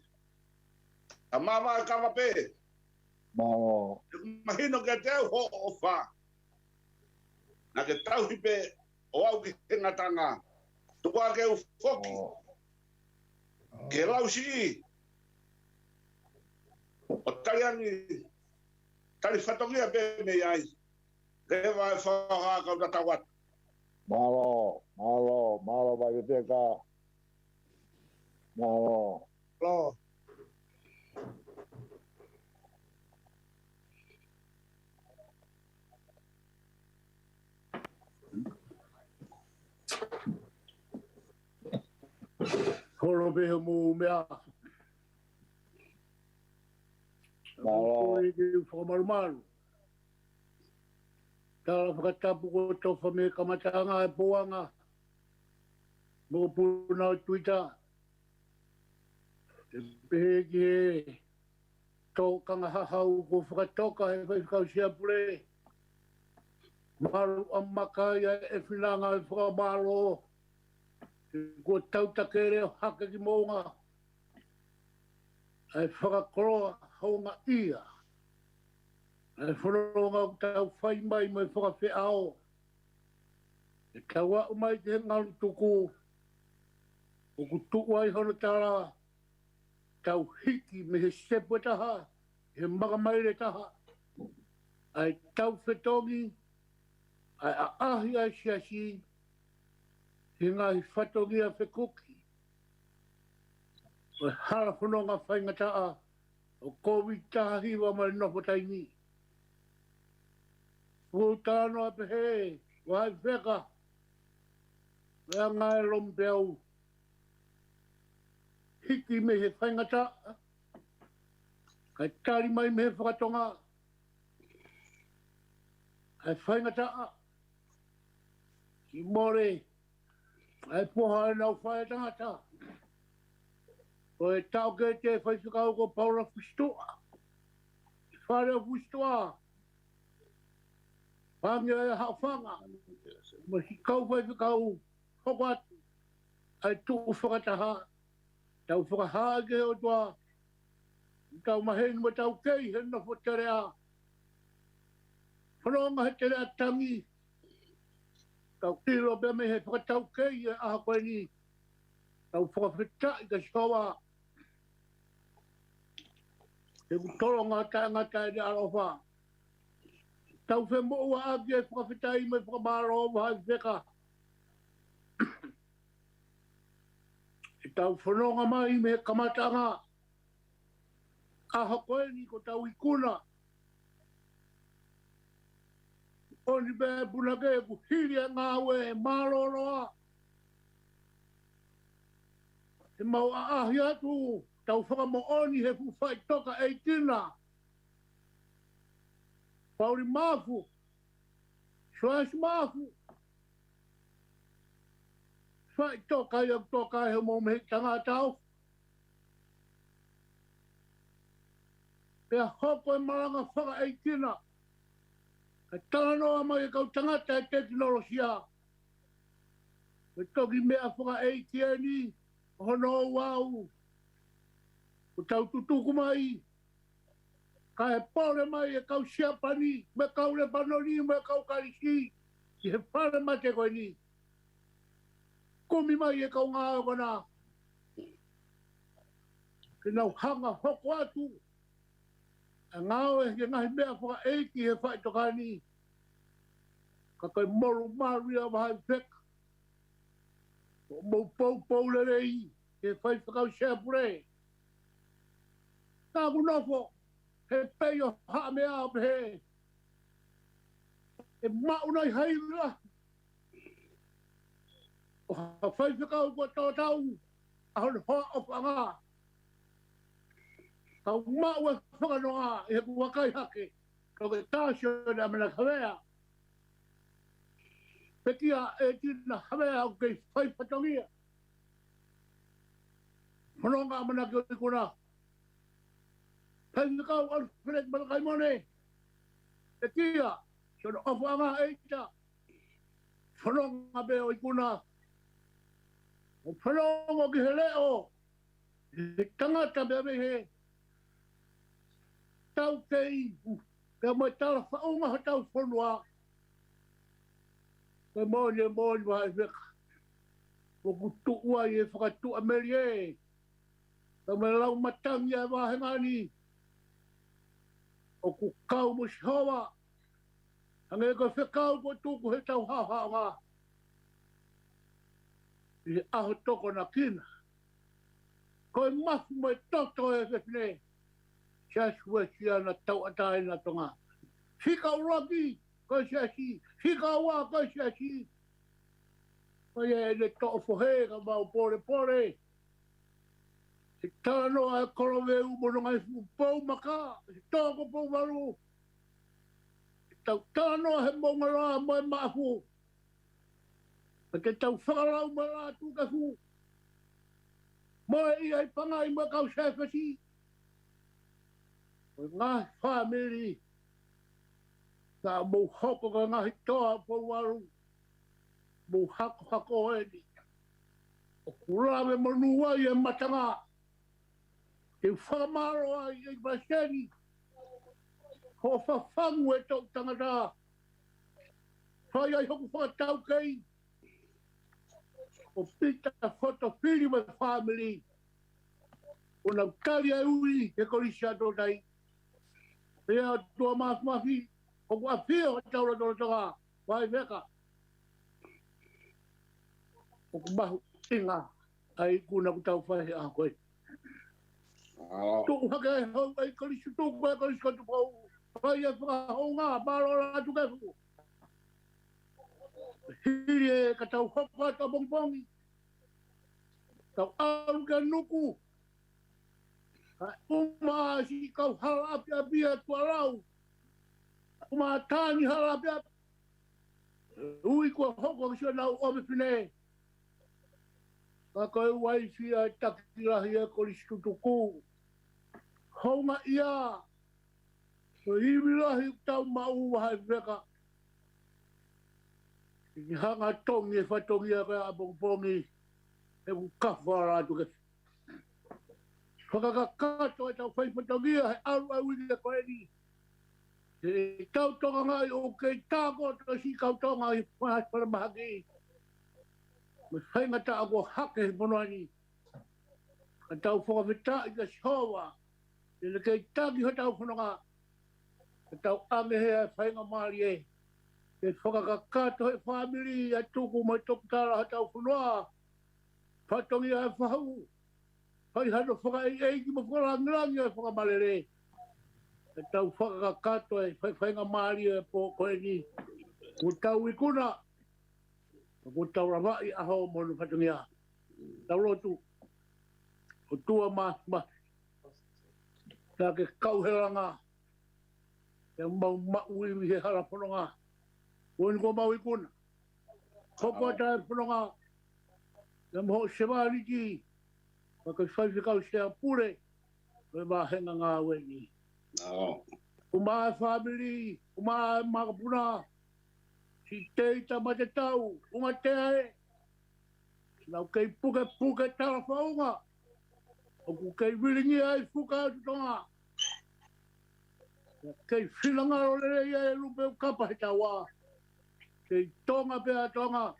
ʻa māvae Kava Pele. ʻOku mahino kiate au hoʻo ʻofa. Naʻa ke tauhi pē ʻo aʻu ki he ngataʻanga. Tuku ā ke u foki ki he lau siʻi ʻo taliangi, tali fatongia pē mei ai. Leva e fakaha kau tatau atu. Mālō, mālō, mālō Vaivefeka. Mālō. Mālō. Holo pē hoʻomou meʻa. Mālō. Ko e ke fakamalumalu. Tala fakatapu ko tofa mei he kamataʻanga e pouʻanga. Mokopuna ʻo Tuita. ʻE pehē ki he tokanga hahau kuo fakatoka he faifekau siapule. Malu ʻa makai ʻa e finanga e fakamālō. Kuo tau takele ʻo hake ki moʻunga ʻa e fakakoloa houngaʻia ʻa e fononga ʻoku tau fai mai mo e fakafeʻao. ʻE tau aʻu mai ki he ngalu tuku ʻoku tuʻu ai hono tala, tau hiki mei he sepu ʻe taha, he makamaile ʻe taha, ʻa e tau fetongi ʻa e ʻaʻahi ʻa e siasi he ngaahi fatongia fekuki ʻo e hala fononga faingataʻa ʻo Kōviti taha hiva mo e nofo taimi. Fuʻu tano ʻa pehē, Vaivefeka, ʻe anga e lomi peau. Hiki mei he faingataʻa, kae tali mai mei he fakatonga ʻa e faingataʻa. Ki mole ʻa e poha ʻenau fai tangata. Ko e taʻokete faifekau ko Paula Fusituʻa. Fale ʻo Fusituʻa. Pangi ʻa e haʻofanga. Mo e kau faifekau hoko atu ʻa e tuʻu fakataha. Tau fakahā ki he ʻOtua, tau maheni mo tau kei he nofo teleʻa. Fononga he teleʻa tangi. Tau ʻilo pē mei he fakataukei e ʻaho ko eni. Tau fakafetaʻi kia Sihova. He ʻoku tolonga taʻengata ʻene ʻaloʻofa. Tau femoʻuaʻaki e fakafetaʻi mo e fakamālō Vaivefeka. ʻE tau fononga mai mei he kamataʻanga. ʻAho ko eni ko tau ikuna. ʻOni pē punake ʻoku hili ʻa e ngāue mālōlō. He mau ʻaʻahi atu, tau fakamoʻoni he fuʻu faʻitoka ʻeikina. Pauli Mafu, Siaosi Mafu, Faʻitoka ia ʻoku toka ai homou mei tangata au. Pea hoko e malanga fakaʻeikina. Ka talanoa mai e kau tangata e tekinolosia. Ko e toki meʻa fakaʻeiki eni, ʻo hono ouau. ʻOku tau tutuku mai, kae pole mai e kau Siapani, mo e kau Lepanoni, mo e kau Kalisi, ki he fale mate ko eni. Kumi mai e kau ngāue ko ena. Ke nau hanga hoko atu. ʻA e ngāue he ngaahi meʻa fakaʻeiki he faʻitoka ni. Ka ko e molumalu ia vahaʻi feka. ʻO mou poupou lelei, he faifekau Seapule. Ka ʻoku nofo, he pei ʻo haʻa meʻa ʻo pehē. ʻE maʻu nai hai la. ʻO ha faifekau kuo tautau, ʻa hono hoa ʻofaʻanga. Kau maʻu e fakanonga, ʻi he kuo kai hake. Ka ko e tasi ʻo e ʻamanaki Havea. Pekia ʻe Tina Havea ʻoku kei fai fatongia. Fononga ʻamanaki ʻo ikuna. Faifekau Alfred Malakaimone. Pekia, siʻono ʻofaʻanga ʻeita. Fononga pē ʻo ikuna. ʻO fononga ki he leʻo. He tangata pea mei he taukei, pea mo e talafaʻunga hotau fonua. Ko e moʻoni, moʻoni vahaʻi feka. ʻOku tuʻu ai e fakatuʻamelie. Pea mo e lau matangi ʻa e vāhenga ni. ʻOku kau mo Sihova. Hangē ko e fekau kuo tuku he tau haohaonga. ʻI he ʻaho tokonakina. Ko e mafu mo e toto e fefine. Siasi Uēsiliana Tauʻatāina Tonga. Fika ʻuluaki, ko e siasi. Fika ua, ko e siasi. Ko ia ʻene toʻo fohe ka mau polepole. He talanoa e Koloveu mo hono ngaahi fuʻu pou maka. He toko pou valu. He tau talanoa he moʻunga loa mo e maʻafu. Pea ke tau fakalau mo e Lātūkefu. Mo e ʻi ai Pangai mo e kau Sēfesi. Ko e ngaahi fāmili. Naʻa mou hoko ko e ngaahi toa pou valu. Mou hakohako eni. ʻOku lave monū ai e matanga. Ke u fakamālō ai ʻEiki Palesiteni. Hoʻo fafangu e toʻu tangata. Fai ai hoku fakataukei. ʻO Pita Fotofili mo e fāmili. ʻO nau tali e ui he Kolisi ʻa Tōtai. Pea ʻOtua Māfimafi, ʻoku ʻafio hotau lotolotonga, vahaʻi feka. ʻOku mahuʻinga ʻa e ikuna kuo tau fai he ʻaho ko ē. Tuʻu hake e hou ʻa e Kolisi Tutuku, e Kolisi ko Tupou. Fai e fakahounga, mālō Lātūkefu. Hili e ka tau hoko atu ʻapongipongi. Tau ʻalu ki Nuku. Kae ʻuma siʻi kau hala ʻapiʻapi ʻa Tuʻalau. ʻUma tāni hala ʻapiʻapi. Ui kuo hoko ki siʻonau ʻofefine. Ka ko e uaifi ʻa e taki lahi e Kolisi Tutuku. Houngaʻia. Ko e ivi lahi ʻoku tau maʻu vahaʻi feka. ʻI he hanga tongi e fatongia ko ia ʻapongipongi. He ʻoku kafa Lātūkefu. Fakakakato e tau fai fatongia he ʻalu ʻa e uike ko eni. He tau tokangaʻi ʻoku kei tākoto siʻi kau Tonga ʻi he falemahaki. Mo e faingataʻa kuo hake he fonua ni. Ka tau fakafetaʻi kia Sihova. Ke ne kei taki hotau fononga. Ka tau ʻange he ʻa e faingamālie. Ke fakakakato he fāmili ʻa Tuku mo e toketā hotau fonua. Fatongia e fahu. Fai hano fakaʻeiʻeiki mo fakalāngilangi e fakamalele. Ka tau fakakakato e fai, faingamālie e pō ko eni. Kuo tau ikuna. Kuo tau lavaʻi ʻaho mo hono fatongia. Tau lotu. ʻOtua Māfimafi. Naʻa ke kau he langa. Ke mau maʻu ivi he hala fononga. Ko eni kuo mau ikuna. Hoko atu e fononga. Pea mo hoʻo sevāniti, ʻa e kau faifekau sea pule, ʻo e vāhenga ngāue ni. ʻUmaʻā e fāmili, ʻumaʻā e makapuna, siʻi teita mate tau, ʻumatea ē. Nau kei pukepuke tala faʻunga, ʻoku kei vilingia ai fuka ʻo Tonga. Kei finangalo lelei ai e lupe ʻo kapa he taua. Kei Tonga pē ʻa Tonga.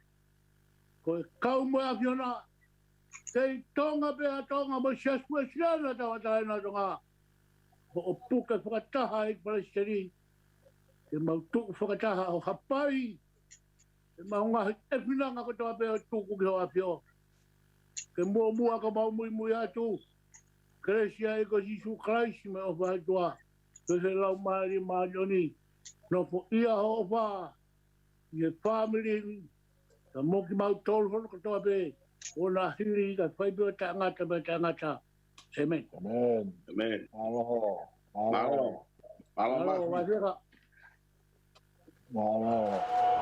Ko e kau mo e ʻAfiona. Kei Tonga pē ʻa Tonga mo e Siasi Uēsiliana Tauʻatāina ʻo Tonga. Hoʻo puke fakataha ʻEiki Palesiteni. Ke mau tuʻu fakataha ʻo hapai ʻemau ngaahi ʻefinanga kotoa pē ʻo tuku ki hoʻo ʻAfio. Ke muʻomuʻa ka mau muimui atu. Kelesi ʻa e ʻEiki ko Sīsū Kalaisi mo e ʻofa ʻa e ʻOtua. Pea mo e Laumālie Māʻoniʻoni. Nofoʻia hoʻo ʻofa ʻi he fāmili ni, pea mo kimautolu hono kotoa pē, ʻo na hili kae fai pē ʻo taʻengata pea taʻengata. ʻĒmeni. ʻĒmeni. ʻĒmeni. Mālō. Mālō. Mālō. Mālō, Mālō, Mafi. Vāhenga. Mālō.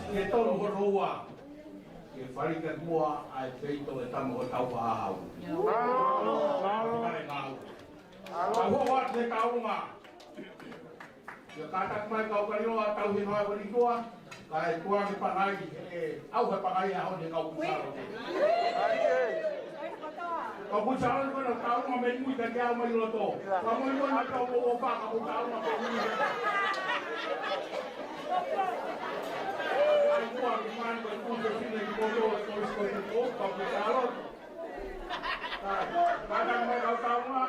Ke tonu hono ua, ke fai ki muʻa ʻa e feito ʻo e tama ko Taufaʻahau. Kae mau. Kau hoko atu he kaunga. Ia kātaki mai kau Kaliloa, tau hino ai ʻo litua, kae tuʻa ke pangai, ʻe ʻauha pangai ʻa honi kau kusalo. Kau kusalo ko na kaunga mei mui ka ke ʻalu mai loto. Ka mo mo na kau mo o pa ka mo kaunga mei mui. Ai kua ki man ko ku se fine ki koto ko ko ko kau kusalo. Kātaki mai kau kaunga.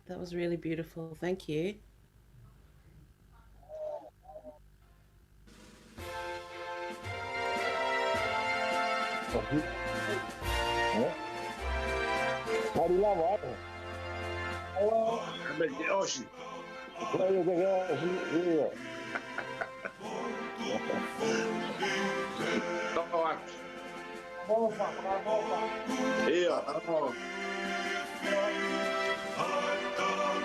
That was really beautiful. Thank you. Tali lava, ē? Hello. Amen. Te ʻosi. Tali te ke ʻosi, ʻio. Tō atu. Mofa, mofa. ʻIo, ʻo.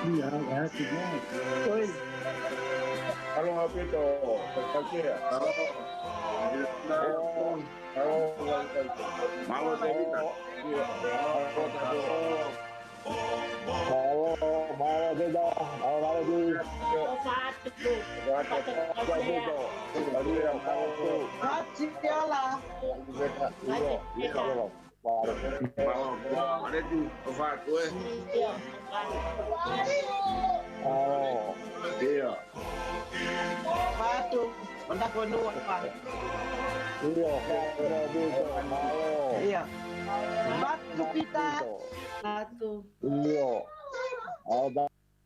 ʻIo, ʻa, ʻa, ki mo. Oi. Aloha Pito, Pakea. Aloha. Aloha. Mālō Tēvita. ʻIo. Mālō, mālō Tēvita. Mālō, mālō Tēvita. Mālō Tēvita. Mālō Tēvita. Mālō, mālō, mālō, mālō, ʻofa atu, ē. ʻIo. ʻOfa atu, ʻo takonua, ʻofa. ʻIo, ʻofa atu, mālō. ʻIo. ʻOfa atu, Pita. ʻOfa atu. ʻIo. ʻOfa